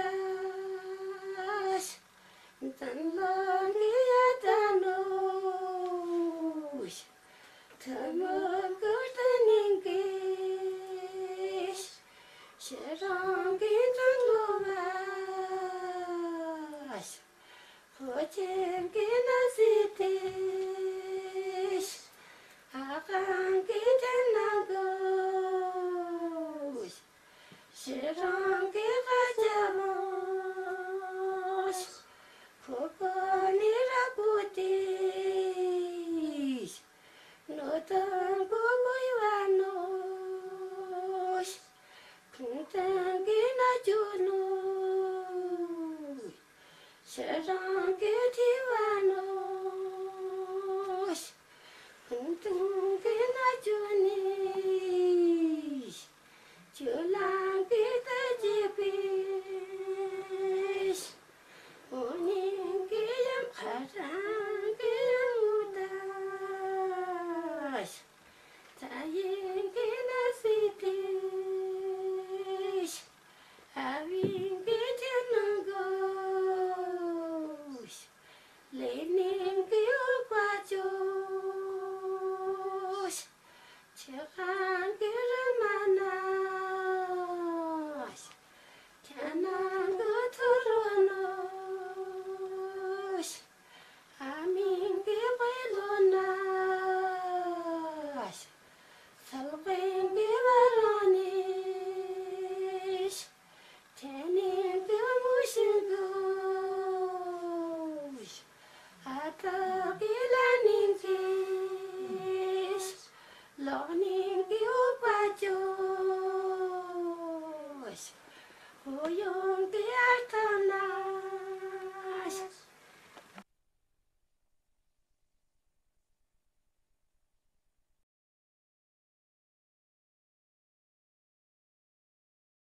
ཤ། ཙན་ལོང་གི་ཡ་ཏ་ནོ་ཤ། ཐུ་མུ་གི་ཏ་ནིང་གི་ཤ། ཁྱེད་རང་གི་དྲིན་ལོ་བ། ཁོ་ཆེན་གི་ན་སི་ཏེ། ཨ་ཁང་གི་དྲན་ན་གོ། ཁྱེད་རང་གི་ཁ་ཆ་མོ། ཁོ་ཁོ་ནི་ར་ཁོ་ཏེ། ནོ་ཏང་ཁོ་ཁོ་ཡི་བ་ནོ། ཁུང་ཏང་གི་ན་ཅོ་ནོ། ཁྱེད་རང་གི་ཐི་བ་ནོ། ཁུང་ཏང་གི་ན་ཅོ་ནི། ཅོ་ལང་གི་ཏ་ཅི་པི། འོ་ནིང་གི་ཡང་ཁ་རང་གི་ཡང་ངུ་ཏ། ཚ་ཡིན་གི་ན་སི་ཏེ། ཨ་བིང་གི་དྲན་ན་གོ། ལེ་ནིང་གི་འོ་ཀ་ཅོ། ཆེ་ཁང་གི་ར་མ་ན། ཁྱེད་ནང་གི་ཐུ་རོ་ནོ། ཨ་མིང་གི་པེ་ལོ་ན། སལ་པེང་གི་བ་རོ་ནི། ཁྱེད་ནིང་གི་མུ་ཤིང་གི། ཨ་ཏོ་གི་ལ་ནིང་གི། ལོག་ནིང་གི་འོ་ཀ་ཅོ། ཧོ་ཡོང་གི་ཨ་ཏོ་ན།